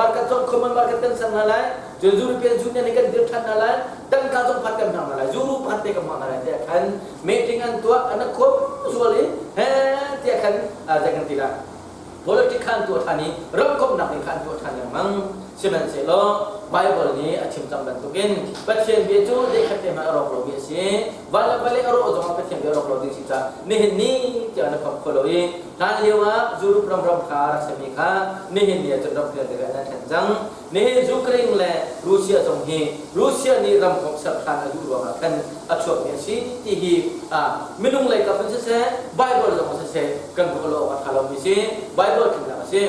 market zong common market kan ser hna lai. Cun European Union nih kan dir ṭhan hna lai, tangka zong phat kan hmang hna lai, euro phat te kan hmang hna lai tiah khan meeting an tuah, an khuam zual i he tiah khan zei kan ti lai. Politic kha an tuah ṭhan i ramkomhnak ding kha an tuah ṭhan lengmang. Sihmanhsehlaw Baibal nih a chim cang bantukin Pathian bia cu zeikhat te hmanh a rawk lomi a si. Van le vawlei a rawh zongah Pathian bia a rawk lo ding si caah nihin ni tiang na kham kho lo i hlan lio ah Europe ram ram kha rak simi kha nihin ni ah cun ram vialte an ṭhen cang. Nihin Ukraine le Russia zong hi Russia nih ramkomh ser ṭhan a duh ruangah khan a chuakmi a si ti hi minung lei kap in siseh Bible zong ah siseh kan ruah lo awk a ṭha lomi si. Bible tlinnak a si.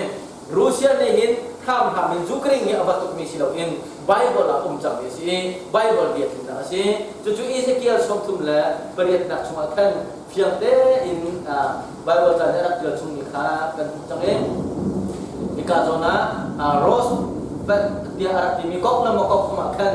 Russia nih hin hramhram in Ukraine hi a va tukmi si loin Bible ah um cangmi a si i Bible bia tlinnak a si. Cucu Ezekiel 38 chungah khan fiang tein Bible ca nih a rak ṭial chungmi kha kan hmuh cang i hika zawn ah Rose tiah a rak timi kok le kok chungah khan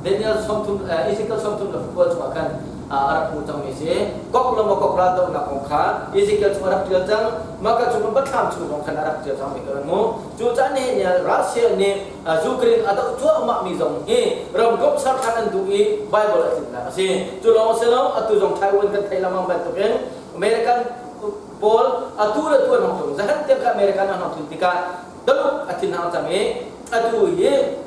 Daniel sawmthum Ezekiel 32 chungah khan a rak hmuh cangmi a si. Kok le kok raldohnak kong kha Ezekiel chung a rak ṭial cang. Mah ka chung Biathlam chung zong khan a rak ṭial cangmi kan hmuh. Cucaah nihin ni ah Russia nih Ukraine a doh cuahmahmi zong hi ramkomh ser ṭhan an duh i Bible a tlinnak a si. Cu lawng si lo, atu zong Taiwan kan theih lengmang bantukin American pawl atu le tu an hong tlung. Zahan tiang kha American an hong tlun tikah Taluk a thinhang cang i atu hi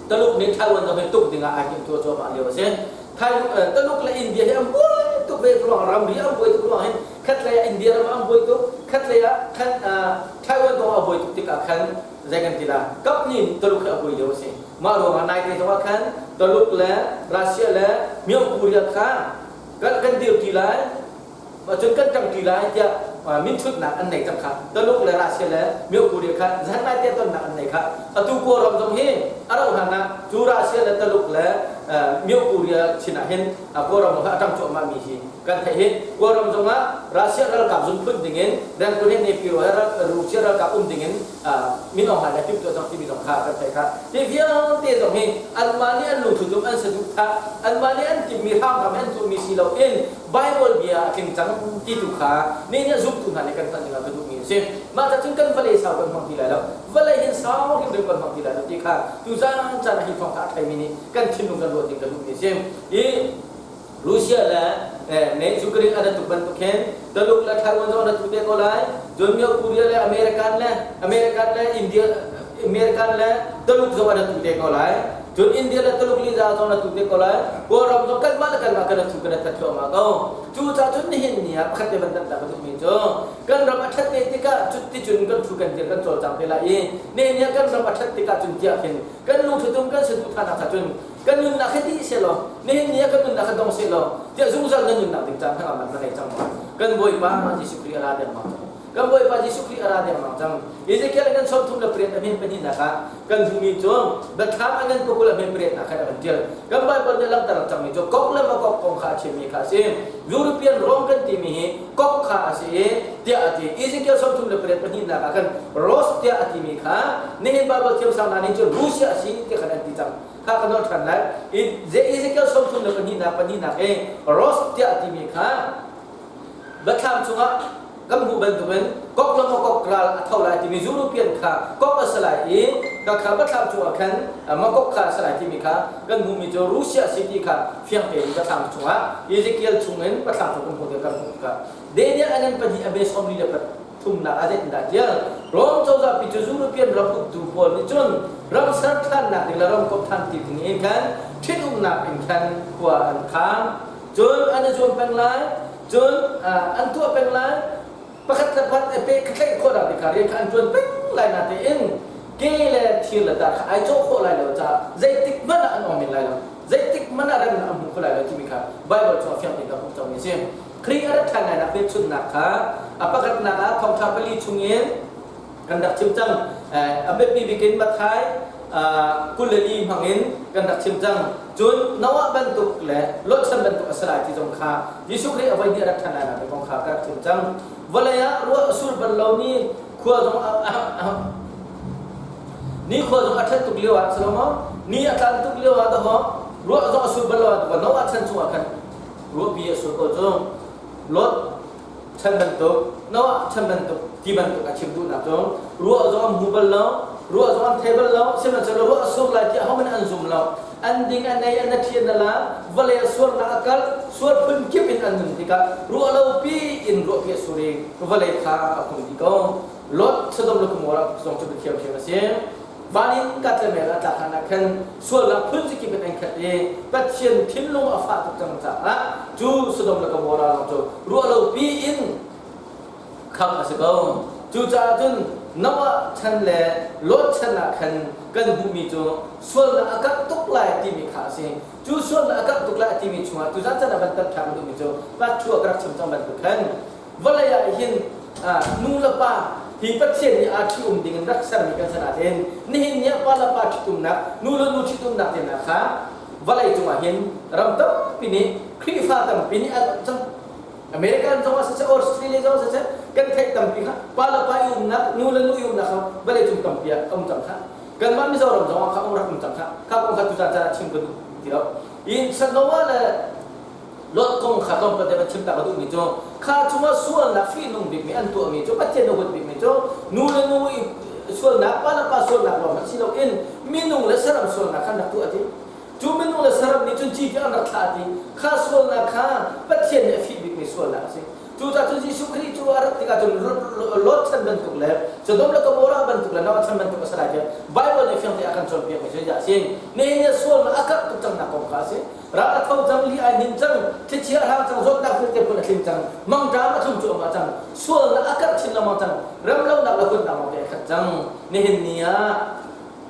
Taluk nih Taiwan zong hi tuk dingah ai timhtuah cuahmah lio a si. Taluk le India hi an buai tuk ve ruang ramri an buai tuk ruang hin khatlei ah India ram an buai tuk khatlei ah khan Taiwan kong a buai tuk tikah khan zei kan ti la kap nih Taluk hi a buai lio a si. Mah ruangah naite zongah khan Taluk le Russia le Myo Korea kha kan dirti lai cun kan ṭangṭi lai tiah minthutnak an nei cang kha. Taluk le Russia le Myo Korea kha zan lai te tonnak an nei kha. Atu Kawlram zong hi a rauh hlan ah cu Russia le Taluk le Myo Korea chin ah hin Kawlram zong kha a ṭang cuahmah mi hi kan theih hi. Kawlram zong ah Russia ralkap zung phun ding in Rangoon he Nepio he Russia ralkap um ding in Min Aung Hlaing le timhtuah cang timi zong kha kan theih kha. Hi vialte zong hi anmah nih an lungthu an saduhthah, anmah nih an timhmi hramhram an tuahmi si loin Bible bia a tling cang ti tu kha ni nih zumtu hna nih kan hngalh ding ah ka duhmi a si. Mah ca cun kan vawlei sau kan hmang ti lai lo. Vawlei hin sau hrimhrim kan hmang ti lai lo ti kha tuzaan caan ah hi thawngtha a theimi nih kan thinlung kan ruah ding ka duhmi a si. I Russia le ne Ukraine an tuk bantuk hin Taluk le Taiwan zong an tuk te ko lai. Cun North Korea le American le India American le Taluk zong an tuk te ko lai. Cun India le Taluk lila zong an tuk te ko lai. Kawlram zong kanmah le kanmah kan thu kan that thluahmah ko. Cu caah cun nihin ni ah pakhat te van tak ka duhmi cu kan ram a that te tikah cut ti cun kan thu kan dir kan cawlcang te lai i nihin ni ah kan ram a that tikah cun tiah khin kan lungthutum kan saduhthahnak kha cun kan nunnak hi dih seh law nihin ni ah kan nunnak hi dong seh law tiah zungzal na nunnak ding caan hnangamnak na ngei cang maw? Kan Bawipa Jesuh Khrih a ra dengmang cang. Kan Bawipa Jesuh Khrih a ra dengmang cang. Ezekiel kan 38 a hme pahnihnak ah kan hmuhmi cu Biathlam a ngan pakul a hme pariatnak khan a kan tial. Kan Bible nih langhter cangmi cu kok le makok kong kha a chimmi kha a si. European Rome kan timi hi kok kha a si i tiah a ti. Ezekiel 38 pahnihnak ah khan Rose tiah a timi kha nihin Bible thiamsang hna nih cun Russia a si ti khan an ti cang. Kha ka nolh ṭhan lai. Ezekiel 34 pahnihnak i Rose tiah timi kha Biathlam chungah kan hmuh bantukin kok le makok ral a tho lai timi European kha kok a si lai i ka kha Biathlam chungah khan makok kha a si lai timi kha kan hmuhmi cu Russia si ti kha fiang tein Biathlam chungah Ezekiel chungin Biathlam chung kan hmuh kan hmuh tikah Daniel a ngan pahnih a be sawm li le thumnak ah zeitindah tial Rom cozah pi cu European ram uktu pawl nih cun ram ser ṭhannak ding le ram komh ṭhan ti ding in khan ṭhitumnak in khan khua an khang. Cun an i zuam peng lai, cun an tuah peng lai, pakhat le pakhat i pe tlaih khawh nak kha rian kha an ṭuan peng lai na tiin ke le thir le dar kha ai cawh khawh lai lo caah zeitik hmanh ah an ong men lai lo, zeitik hmanh ah remnak an hmu kho lai lo timi kha Bible chung ah fiang tein kan hmuh cangmi a si. Khrih a rat ṭhan lainak hmelchunhnak kha a pakhatnak ah Thawngṭha pali chungin kan rak chim cang. A biapi bik in Matthai 24 hmangin kan rak chim cang. Cun Noah bantuk le Lot chan bantuk a si lai ti zong kha Jesuh Khrih a voi hnih a rat ṭhan lainak kong kha ka rak chim cang. Vawlei ah ruah a sur bal lomi khua zong ni khua zong a ṭhat tuk lio ah si lo maw? Ni a tlan tuk lio ah dahawh ruah zong a sur bal lo ah Noah chan chungah khan Ruahpi a sur ko cu Lot chan bantuk, Noah chan bantuk ti bantuk a chim duhnak cu ruah zong an hmu bal lo. Ruah zong an thei bal lo, sihmanhsehlaw ruah a sur lai tiah ahohmanh an zum lo. An ding, an ei, an a thi an a la, vawlei a suarnak a kal, sual phun kip in an nun tikah ruah lopi in ruahpi a sur i vawlei kha a hung dih ko. Lot, Sodom le Gomorrah zong cu biathiamthiam a si. Van in katlemel a tlak hlan ah khan sualnak phun kip in an khat i Pathian thinlung a fah tuk cang caah cu Sodom le Gomorrah zong cu ruah lopi in khangh a si ko. Cucaah cun Noah chan le Lot chan ah khan kan hmuhmi cu sualnak a karh tuk lai timi kha a si. Cu sualnak a karh tuk lai a timi chungah tuzan chan ah van tam ṭhan duhmi cu Pathu a ka rak chim cang bantuk khan vawlei ah hin nu le pa hi Pathian nih aa ṭhi-um ding in rak sermi kan si nain nihin ni ah pa le pa ṭhitumnak, nu le nu ṭhitumnak te hna kha vawlei cungah hin ram tampi nih Khrihfa tampi nih an cang. American zong ah siseh, Australia zong ah siseh, kan theih tampi kha pa le pa i umnak, nu le nu i umnak kha vawlei cung tampi ah a um cang kha. Kanmah Mizoram zong ah kha um rak um cang kha. Kha kong kha tuzan caan ah chim ka duh ti lo. In Noah le Lot kong kha tlawmpal te van chim ta ka duhmi cu kha chungah sualnak fihnung bikmi an tuahmi cu Pathian a huat bikmi cu nu le nu i sualnak, pa le pa sualnak lawng hmanh si loin minung le saram sualnak khan rak tuah ti. Cu minung le saram nih cun ci an rak thlah ti kha sualnak kha Pathian nih a fih bikmi sualnak a si. Cucaah cun Jesuh Khrih cu a rat tikah cun Lot chan bantuk le Sodom le Gomorrah bantuk le Noah chan bantuk a si lai tiah Baibal nih fiang te a kan cawnpiakmi cu a si. Nihin ni sualnak a karh tuk cangnak kong kha a si. Ral a tho cang, li ai hnin cang, thlichia a hrang cang, zawtnak vialte phun a tling cang, mangṭam a tlung cuahmah cang, sualnak a karh chin lengmang cang, remlonak le huatnak lawngte a khat cang. Nihin ni ah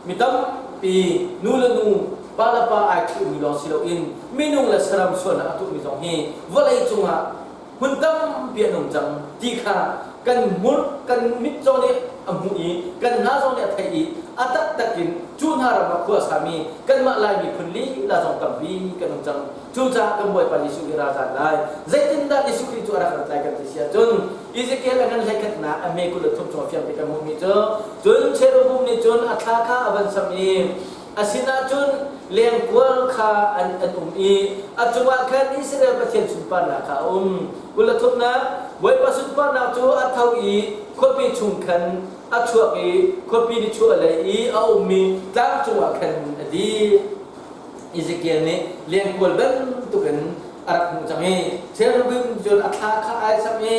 Mi tampi nu le nu, pa le pa ai ṭhumi lawng si loin minung le saram sualnak a tuahmi zong hi vawlei cungah hmun tampi an um cang ti kha kan hmur kan mit zong nih a hmuh i kan hna zong nih a theih i a taktak in cu hna ram ah khua a sami kanmah Lai miphun lila zong tampi kan um cang. Cucaah kan Bawipa Jesuh hi ra zan lai. Zeitindah Jesuh Khrih cu a rak rat lai kan ti si ahcun Ezekiel a ngan hleikhatnak a me 23 chung a fiang te kan hmuhmi cu cun cherubim nih cun a thla kha a van sam i a sinah cun lengkual kha an um i a cungah khan Israel Pathian sunparnak kha a um. 23nak Bawipa sunparnak cu a tho i khuapi chung khan a chuak i khuapi nichuahlei i a ummi tlang cungah khan a dir. Ezekiel nih lengkual bantukin a rak hmuh cang i cherubim cun a thla kha ai sam i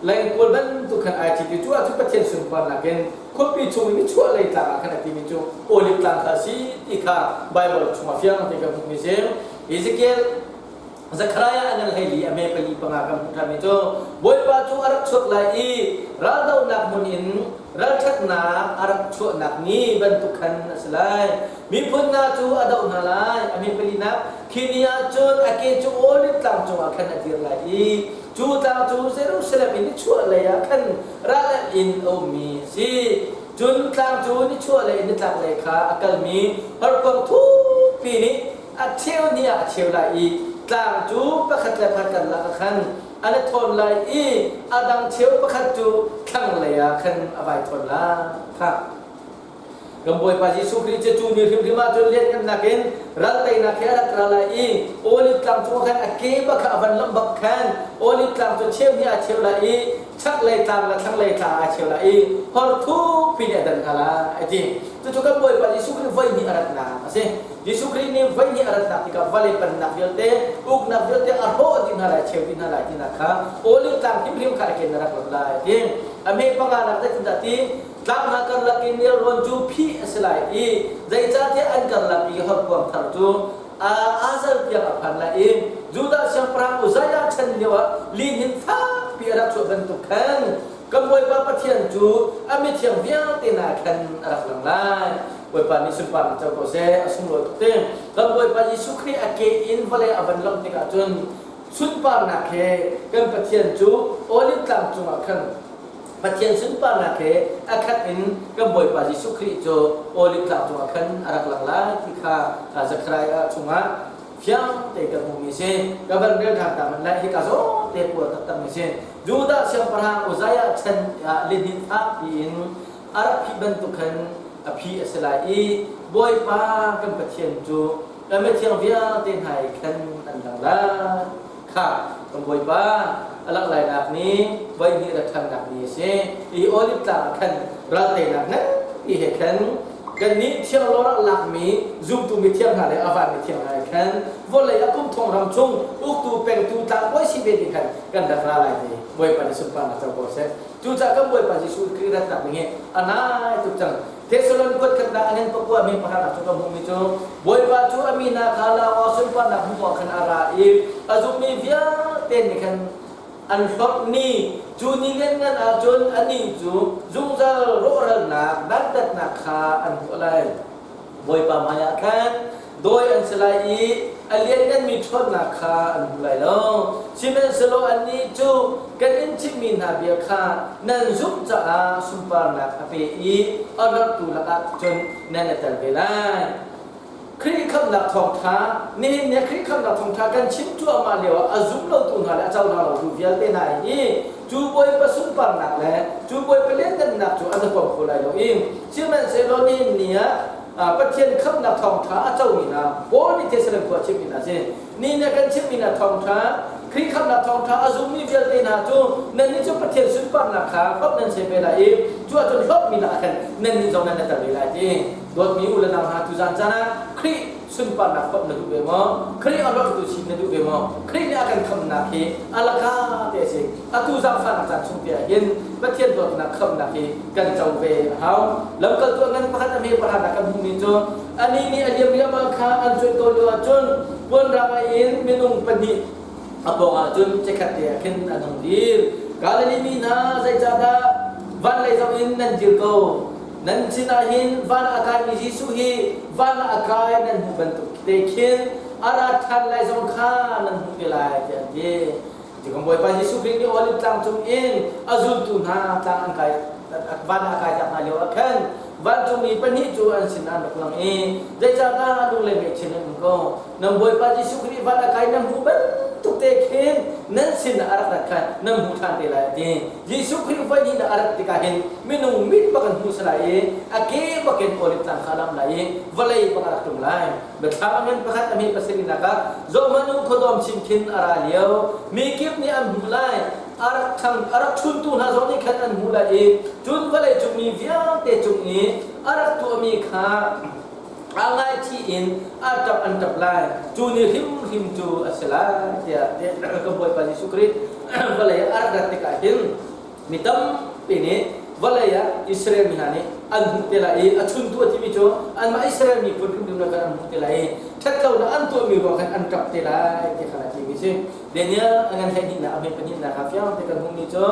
lengkual bantuk khan ai ṭhit i cu ahcun Pathian sunparnak in khuapi chung in nichuahlei tlang ah khan a timi cu Olive tlang kha a si ti kha Baibal chungah fiang te kan hmuhmi si. Ezekiel Zechariah a ngan 14 a me pali panga kan hmuh ṭhanmi cu Bawipa cu a rak chuak lai i raldohnak hmun in ralṭhatnak a rak chuahnak ni bantuk khan a si lai. Miphun hna cu a doh hna lai. A mi palinak khi ni ah cun a ke cu Olive tlang cungah khan a dir lai i cu tlang cu Jerusalem in nichuahlei ah khan ral in a ummi a si. Cun tlang cu nichuahlei in nitlaklei kha a kalmi horkuang thukpi nih a cheu ni ah a cheu lai i tlang cu pakhat le pakhat karlak ah khan an i thawn lai i a dang cheu pakhat cu thlanglei ah khan a vai thawn lai. Kha kan Bawipa Jesuh Khrih cu cu ni hrimhrim ah cun lianhngannak in ral teinak he a rak ra lai i Olive tlang cungah khan a ke bak kha a van lamh bak khan Olive tlang cu cheu hnih ah cheu lai i chaklei tlang le thlanglei tlang ah cheu lai i hor thukpi nih a dan hna lai a ti. Cucu kan Bawipa Jesuh Khrih voi hnih a ratnak a si. Jesuh Khrih nih voi hnih a ratnak tikah vawlei pennak vialte, uknak vialte a hrawh dih hna lai, cheu dih hna lai tinak kha Olive tlang hrimhrim kha a ken a rak rat lai a ti. A hme panganak zeitindah ti tlang hna karlak i nelrawn cu phih a si lai i zeicahtiah an karlak i horkuang thar cu Azal tiang a phan lai i Judah siangpahrang Uzziah chan lioah lihnin fakpi a rak chuah bantuk khan kan Bawipa Pathian cu a mithiang vialte hna khan a rak lang lai. Bawipa nih sunparnak co ko seh, a sunglawi tuk te. Kan Bawipa Jesuh Khrih a ke in vawlei a van lamh tikah cun sunparnak he kan Pathian cu Olive tlang cungah khan Pathian sunparnak he a khat in kan Bawipa Jesuh Khrih cu Olive tlang cungah khan a rak lang lai ti kha Zechariah chungah fiang te kan hmuhmi si. Ka van rel ṭhan ta hmanh lai hika zawn te puar taktakmi si. Judah siangpahrang Uzziah chan ah lihnin fakpi in a rak phih bantuk khan a phih a si lai i Bawipa kan Pathian cu kan mithiang vialte hna i khan an lang lai. Kha kan Bawipa a langh lainak ni voihnih rat ṭhannak ni a si. Hi olive tlang ah khan ral teinak nganpi tampi he khan kannih thiang lawr ah lakmi zumtu mithiang hna le a van mithiang hna he khan vawlei ah kum thong ram chung uktu pengtu tlangbawi si ve ding khan kan rak ra lai ti Bawipa nih sunparnak co ko seh. Cucaah kan Bawipa Jesuh Khrih ratnak ding hi a nai tuk cang. Thessalon kuat khatnak a ngan pakua mi pakhatnak cu ka hmuhmi cu Bawipa cu a mi hna kha la aw sunparnak hmuh ah khan a ra i a zummi vialte nih khan an hlorh ni cu ni lianngan ahcun anih cu zungzal rawhralnak dantatnak kha an hmuh lai. Bawipa hmaiah khan dawi an si lai i a liannganmi ṭhawnnak kha an hmu lai lo. Sihmanhsehlaw annih cu kan in chimhmi hna bia kha nan zumh caah sunparnak a pe i a hlorhtu lakah cun nan i tel ve lai. Khrih khamhnak thawngṭha nihin ni Khrih khamhnak thawngṭha kan chim cuahmah lioah a zum lotu hna le a cohlang lotu vialte hna hi cu Bawipa sunparnak le cu Bawipa lianngannak cu an i huam kho lai lo i sihmanhsehlaw nihin ni ah Pathian khamhnak thawngṭha a comi hna Paul nih Thessalon khua a chimmi hna si ni nih kan chimmi hna thawngṭha Khrih khamhnak thawngṭha a zummi vialte hna cu nannih cu Pathian sunparnak kha hlawt nan si ve lai i cu ahcun hlawtmi lakah khan nannih zong nan tel ve lai ti dawtmi u le nau hna tuzan caan ah Khrih sunparnak hlawt na duh ve maw? Khrih a hlawttu si na duh ve maw? Khrih nih a kan khamhnak hi a laka te a si. Atu zaangfahnak caan chung te ah hin Pathian dawtnak khamhnak hi kan co ve a hau. Lamkaltu a ngan pakhat a hme pakhat ah kan hmuhmi cu anih nih a liam riahmah kha an cuanh ko lio ahcun puanrang ah in minung pahnih a pawng ah cun chikkhat te ah khin an hung dir. Galilee mi hna zeicahdah van lei zoh in nan dir ko? Nan sinah hin van ah a kaimi Jesuh hi van ah a kai nan hmuh bantuk te khin a ra ṭhan lai zong kha nan hmuh te lai tiah an ti. Tikam Bawipa Jesuh Khrih nih Oliv tlang cung in a zultu hna tlang an kai van ah a kai tak hna lio ah khan vancungmi pahnih cu an sin an rak lang i zeicahdah lunglei ngaihchin an um ko nan Bawipa Jesuh Khrih van a kai nan hmuh bantuk te khin nan sin ah a rak rat kha nan hmuh ṭhan te lai a ti. Jesuh Khrih voi hnih a rat tikah hin minung mit bak an hmu si lai i a ke bakin Oliv tlang kha a lam lai i vawlei bak a rak tlung lai. Biathlam a ngan pakhat a hme pasarihnak ah zohhmanh u khuadawm chin khin a ra lio. Mi kip nih an hmuh lai. A rak thang a rak chuntu hna zong nih khan an hmuh lai i cun vawlei cung mi vialte cung i a rak tuahmi kha aa ngaichih in a ṭap an ṭap lai. Cu ni hrimhrim cu a si lai tiah kan Bawipa Jesuh Khrih vawlei ah a rak rat tikah hin mi tampi nih vawlei ah Israel mi hna nih an hmuh te lai i a chuntu a timi cu anmah Israel miphun hrimhrim khan an hmuh te lai i ṭhatlonak an tuahmi ruang khan an ṭap te lai ti kha a timi si. Daniel a ngan hleihnihnak a hme pahnihnak kha fiang te kan hmuhmi cu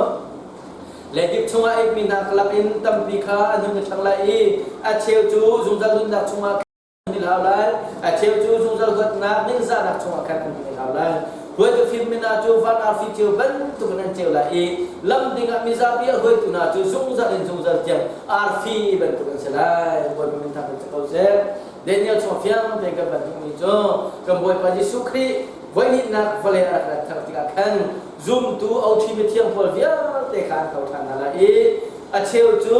Leidip chungah eihmi hna kalak in tampi kha an hun i ṭhang lai i a cheu cu zungzal nunnak chungah an i hlau lai, a cheu cu zungzal huatnak ningzahnak chungah khan an hun i hlau lai. Hruaitu fimmi hna cu van arfi ceu bantukin an ceu lai i lam dingah mizapi a hruaitu hna cu zungzal in zungzal tiang arfi bantuk an si lai. Bawipa min thangṭhat si ko seh. Daniel chung fiang tein kan van hmuhmi cu kan Bawipa Jesuh Khrih voihnihnak vawlei a rak rat thar tikah khan zumtu oṭhi mithiang pawl vialte kha an tho ṭhan hna lai i a cheu cu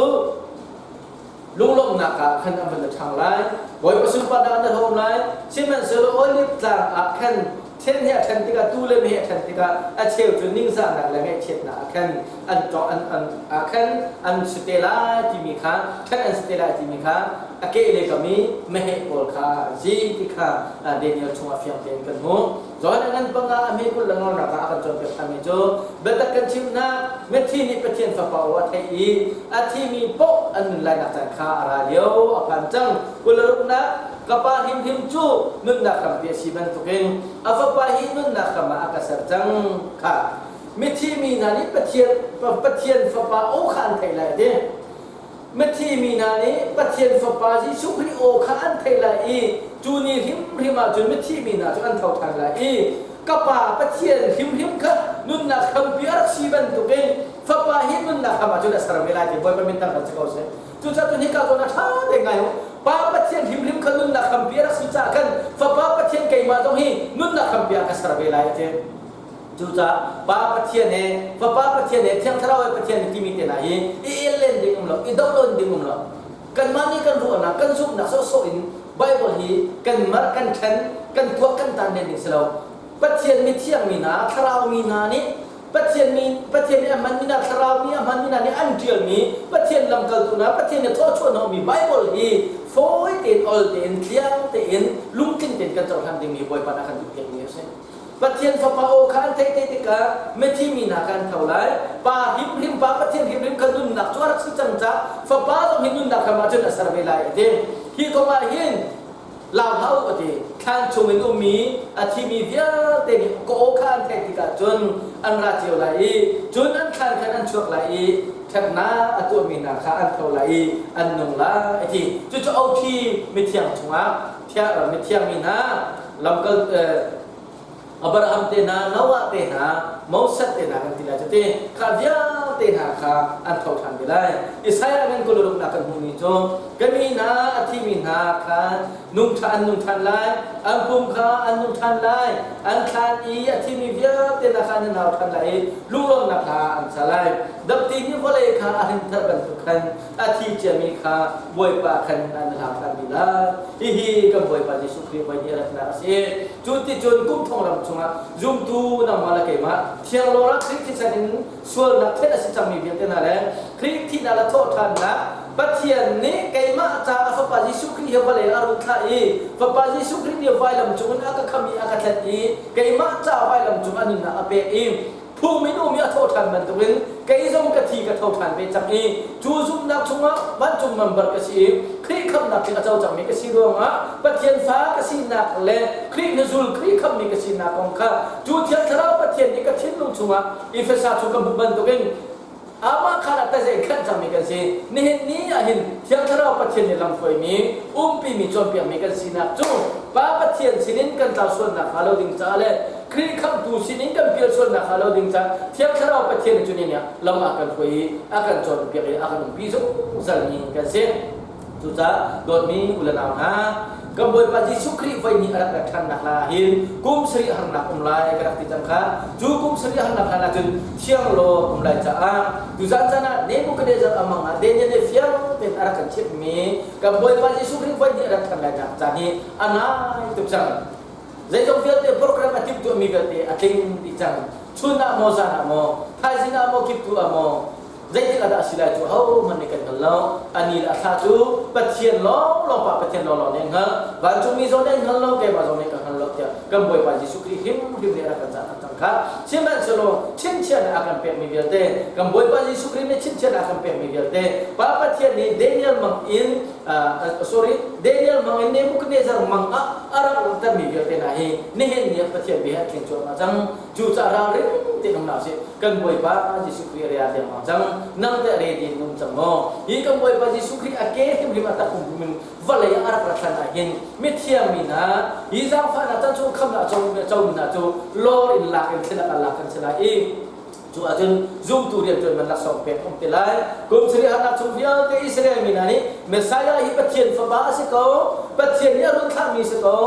lunglawmhnak ah khan an van i ṭhang lai. Bawipa sunparnak an i lai. Sihmanhsehlaw Oliv tlang ah khan ṭhen he a ṭhen tikah tuu le meheh a ṭhen tikah a cheu cu ningzahnak le ngaihchiatnak ah khan an an an ah khan an si te lai timi kha ṭhen an si te lai timi kha a ke le kam i meheh pawl kha an si ti kha Daniel chungah fiang tein kan hmuh. John a ngan panga a hme kul le ngolnak ah a kan cawnpiak ṭhanmi cu biatak kan chimnak mithi nih Pathian Fapa aw a theih i a thimi paoh an nun lainak caan kha a ra lio a phan cang. Kul le ruknak ka pa hrimhrim cu nunnak hrampi a si bantukin a fapa hi nunnak hram ah a ka ser cang kha mithi mi hna nih Pathian Pathian Fapa aw kha an theih lai a ti. Mithi mi hna nih Pathian Fapa Jesuh Khrih aw kha an theih lai i cu ni hrimhrim ah cun mithi mi hna cu an tho ṭhan lai i ka Pa Pathian hrimhrim kha nunnak hrampi a rak si bantukin Fapa hi nunnak hram ah cun a ser ve lai ti Bawipa min thangṭhat si ko seh. Cucaah cun hika zawn ah ṭha tein ngai u. Pa Pathian hrimhrim kha nunnak hrampi a rak si caah khan Fapa Pathian keimah zong hi nunnak hrampi ah ka ser ve lai a ti. Cucaah Pa Pathian he Fapa Pathian he Thiang Thlarau he Pathian he timi te hna hi i el len ding um lo, i doh len ding um lo. Kanmah nih kan ruahnak, kan zumhnak sawhsawh in Bible hi kan mar, kan ṭhen, kan tuah, kan tan len ding si lo. Pathian mithiang mi hna, thlarau mi hna nih Pathian mi Pathian nih a hmanmi hna thlarau nih a hmanmi hna nih an ṭialmi Pathian lamkaltu hna Pathian nih thawchuah hnawhmi Baibal hi fawi tein ol tein tliang tein lungtling tein kan cohlan dingmi Bawipa nih a kan duhpiakmi a si. Pathian Fapa aw kha an theih te tikah mithi mi hna kha an tho lai. Pa hrimhrim Pa Pathian hrimhrim kha nunnak cu a rak si cang caah Fapa zong hi nunnak ram ah cun a ser ve lai a ti. Hi kong ah hin lau hlah u a ti. Thlan chung in ummi a thimi vialte nih ka aw kha an theih tikah cun an ra cio lai i cun an thlan khan an chuak lai i ṭhatnak a tuahmi hna kha an tho lai i an nung lai a ti. Cucu othi mithiang chungah mithiang mi hna lamkal Abraham te hna, Noah te hna, Moses te hna kan ti lai cuti kha vialte hna kha an tho ṭhan te lai. Isaiah ngan kuluruknak kan hmuhmi cu ka mi hna a thimi hna kha nung ṭha an nung ṭhan lai, an pum kha an nung ṭhan lai, an thlan i a thimi vialte hna kha an nau ṭhan lai i lunglawmhnak hla an sa lai. Dapti nih vawlei kha a hrinthar bantuk khan a thi ciami kha Bawipa khan an hlau ṭhan dih lai. Hihi kan Bawipa Jesuh Khrih voi hnih a ratnak a si. Cu ti cun kum thong ram chungah zumtu nangmah le keimah thiang lawra Khrih thisen in sualnak thenh a si cangmi vialte hna le Khrih thihnak le thawhṭhannak Pathian nih keimah ca a Fapa Jesuh Khrih hi vawlei a run thlah i Fapa Jesuh Khrih nih vailam cungin a ka kham i a ka tlet i keimah ca vailam cung a nunnak a pek i phung in um i a thawh ṭhan bantukin kei zong ka thi ka tho ṭhan ve cang i cu zumhnak chungah vancung member ka si i Khrih khamhnak tling a co cangmi ka si ruangah Pathian fa ka sinak le Khrih hnuzul Khrih khamhmi ka sinak kong kha cu Thiang Thlarau Pathian nih ka thinlung chungah Efesa chung ka hmuh bantukin amah khan ah tazei khanh cangmi kan si. Nihin ni ah hin Thiang Thlarau Pathian nih lamhruaimi, umpimi, cawnpiakmi kan sinak cu Pa Pathian sinin kan tlau sualnak hnga lo ding caah le Khrih khamhtu sinin kan pial sualnak hnga lo ding caah Thiang Thlarau Pathian nih cu ni nih lam a kan hruai i a kan cawnpiak i a kan umpi zungzalmi kan si. Cucaah dawtmi u le nau hna, kan Bawipa Jesuh Khrih voi nih a rak rat ṭhannak hla ah hin kum sarih harnak um lai ka rak ti cang kha. Cu kum sarih harnak hlan ah cun thiang law um lai caah tuzan caan ah Nebuchadnezzar a mang ah Daniel nih fiang tein a rak kan chimhmi kan Bawipa Jesuh Khrih voi nih a rat ṭhan lainak caan hi a nai tuk cang. Zeizong vialte program a timhtuahmi vialte a tling dih cang. Chun ah maw zan ah maw, thaizing ah maw, kiptu ah maw, Zeitik ah dah a si lai cu ahohmanh nih kan hngal lo. A ni le a thla cu Pathian lawnglawng Pa Pathian lawnglawng nih an hngalh. Vancungmi zong nih an hngal lo, keimah zong nih ka hngal lo tiah kan Bawipa Jesuh Khrih hrimhrim nih a rak kan cah cang kha. Sihmanhsehlaw chinchiahnak a kan pekmi vialte, kan Bawipa Jesuh Khrih nih chinchiahnak a kan pekmi vialte, Pa Pathian nih Daniel mang in sorry Daniel mang in Nebuchadnezzar mang ah a rak langhtermi vialte hna hi nihin ni ah Pathian bia he a tling cuahmah cang. Cucaah ralring tein um hna usih. Kan Bawipa Jesuh Khrih a rea dengmang cang. Nang teh ready in um cang maw? Hi kan Bawipa Jesuh Khrih a ke hrimhrim a tak pum in vawlei ah a rak rat hlan ah hin mithiang mi hna hi zaangfahnak chan chung khamnak a comi hna cu lawr in lak in thlen ah lak kan si lai i cu ahcun zumtu rianṭuan man laksawng pek um te lai. Kum sarih harnak chung vialte Israel mi hna nih Messiah hi Pathian fapa a si ko, Pathian nih a run thlahmi si ko,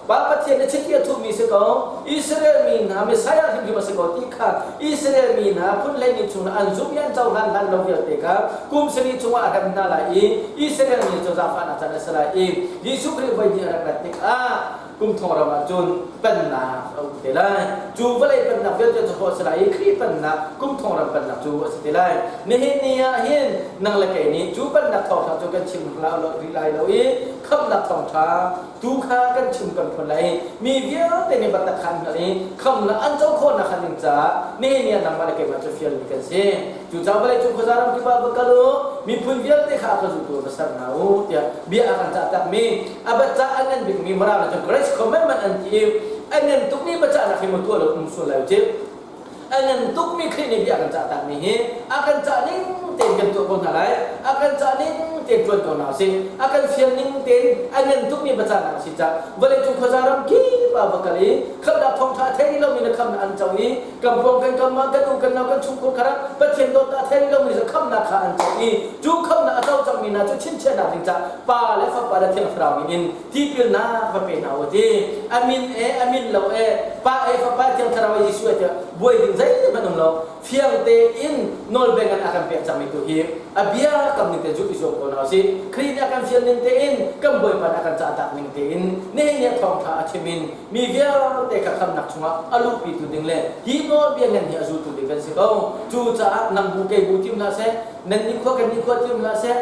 Pa Pathian nih chiti a thuhmi si ko, Israel mi hna Messiah hrimhrim a si ko ti kha Israel mi hna phun hleihnih chungah an zumh i an cohlan hlan lo vialte kha kum sarih chungah a hrem hna lai i Israel mi cu zaangfahnak caan a si lai i Jesuh Khrih voi hnih a rak rat tikah kum thong ram ah cun pennak a um te lai. Cu vawlei pennak vialte cu hrawh a si lai i Khrih pennak kum thong ram pennak cu a si te lai. Nihin ni ah hin nang le kei nih cu pennak thawngṭha cu kan chim rih lai lo i khamhnak thawngṭha tu kha kan chim kan phun lai i mi vialte nih biatak kha an hngalh i khamnak an co khawhnak kha ding caah nihin ni ah nangmah le keimah cu fialmi kan si. Cucaah vawleicung khuaza ram kip ah va kal u, miphun vialte kha a ka zultu va ser hna u tiah bia a kan cahtakmi a biacah a ngan bikmi Mirang nih cun Grace Commandment an ti i a ngan tukmi biacahnak hi maw tuah lo um sual lai u cih. A ngan tukmi Khrih nih bia a kan cahtakmi hi a kan cah ning tein kan tuah ko hna lai. A kan cah ning tein ṭuan ko hna usih. A kan fial ning tein a ngan tukmi biacahnak a si caah vawleicung khuaza ram kip ah va kal i khamhnak thawngṭha a thei lomi na khamhnak an co i kan pawng kan kam ah kan u kan nau kan chungkhur kha Pathian dawtnak a thei lomi cu khamhnak kha an co i cu khamhnak a co cangmi hna cu chinchiahnak ding caah Pa le Fapa le Thiang Thlarau min in tipilnak va pe hna u ti a min e a min lo e Pa e Fapa e Thiang Thlarau e Jesuh e tiah buai ding zeihmanh um lo fiang tein nawlbeng an a kan pek cangmi tu hi a. A bia kam ning te zulh i zuam ko hna usih. Khrih nih a kan fial ning tein kan Bawipa nih a kan cahtak ning tein nihin ni a thawngṭha a chim in mi vialte kha khamnak chungah a luhpitu ding le hi nawlbia ngan hi a zultu ding kan si ko. Cucaah nang bu kei bu tim hlah seh, nan nikhua kan nikhua tim hlah seh,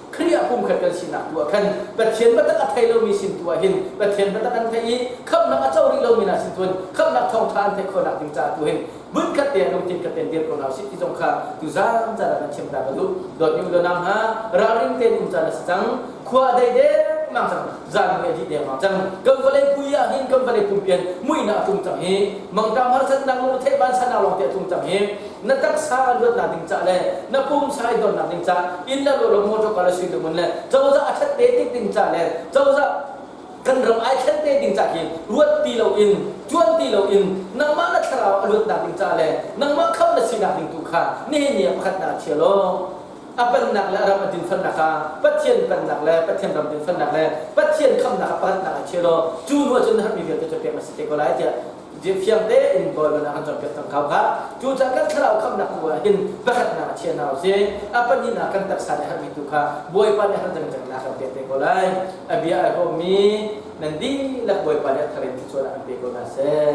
Khrih ah pumkhat kan sinak tu ah khan Pathian biatak a thei lomi sin tu ah hin Pathian biatak an theih i khamhnak a co rih lomi hna sin tu in khamhnak thawngṭha an theih khawhnak ding caah tu hin hmunkhat te ah lungthin khat tein dir ko hna usih ti zong kha tuzaan caan ah kan chim ta ka duh. Dawtmi u le nau hna, ralring tein um caan a si cang. Khua a dei dengmang cang, zan mui a dih dengmang cang. Kan vawlei pui ah hin kan vawlei pumpi in muihnak a tlung cang hi. Mangṭam harsatnak lungretheih vansannak lawng te a tlung cang hi. Na taksa luatnak ding ca le na pumsa i dornak ding ca inn le lo le motor car le sui le ngun le cozah a ṭhat te tik ding ca le cozah kan ram ai thlen te ding ca khi ruat ti loin tuan ti loin nangmah na thlarau a luatnak ding ca le nangmah khamh na sinak ding tu kha nihin ni ah pakhatnak chia law a pennak le a ram a dinfelnak kha Pathian pennak le Pathian ram dinfelnak le Pathian khamnak a pakhatnak ah chia law cu hnu ah cun na herhmi vialte cu pek na si te ko lai tiah fiang tein Bawipa nih a kan cawnpiak cang kho kha. Cucaah kan thlarau khamhnak tu ah hin pakhatnak a chia hna usih. A pahnihnak kan taksa nih herhmi tu kha Bawipa nih har dang in a kan pek te ko lai. A bia ai hawmmi nan dihlak Bawipa nih a thar in thluachuah an pe ko hna seh.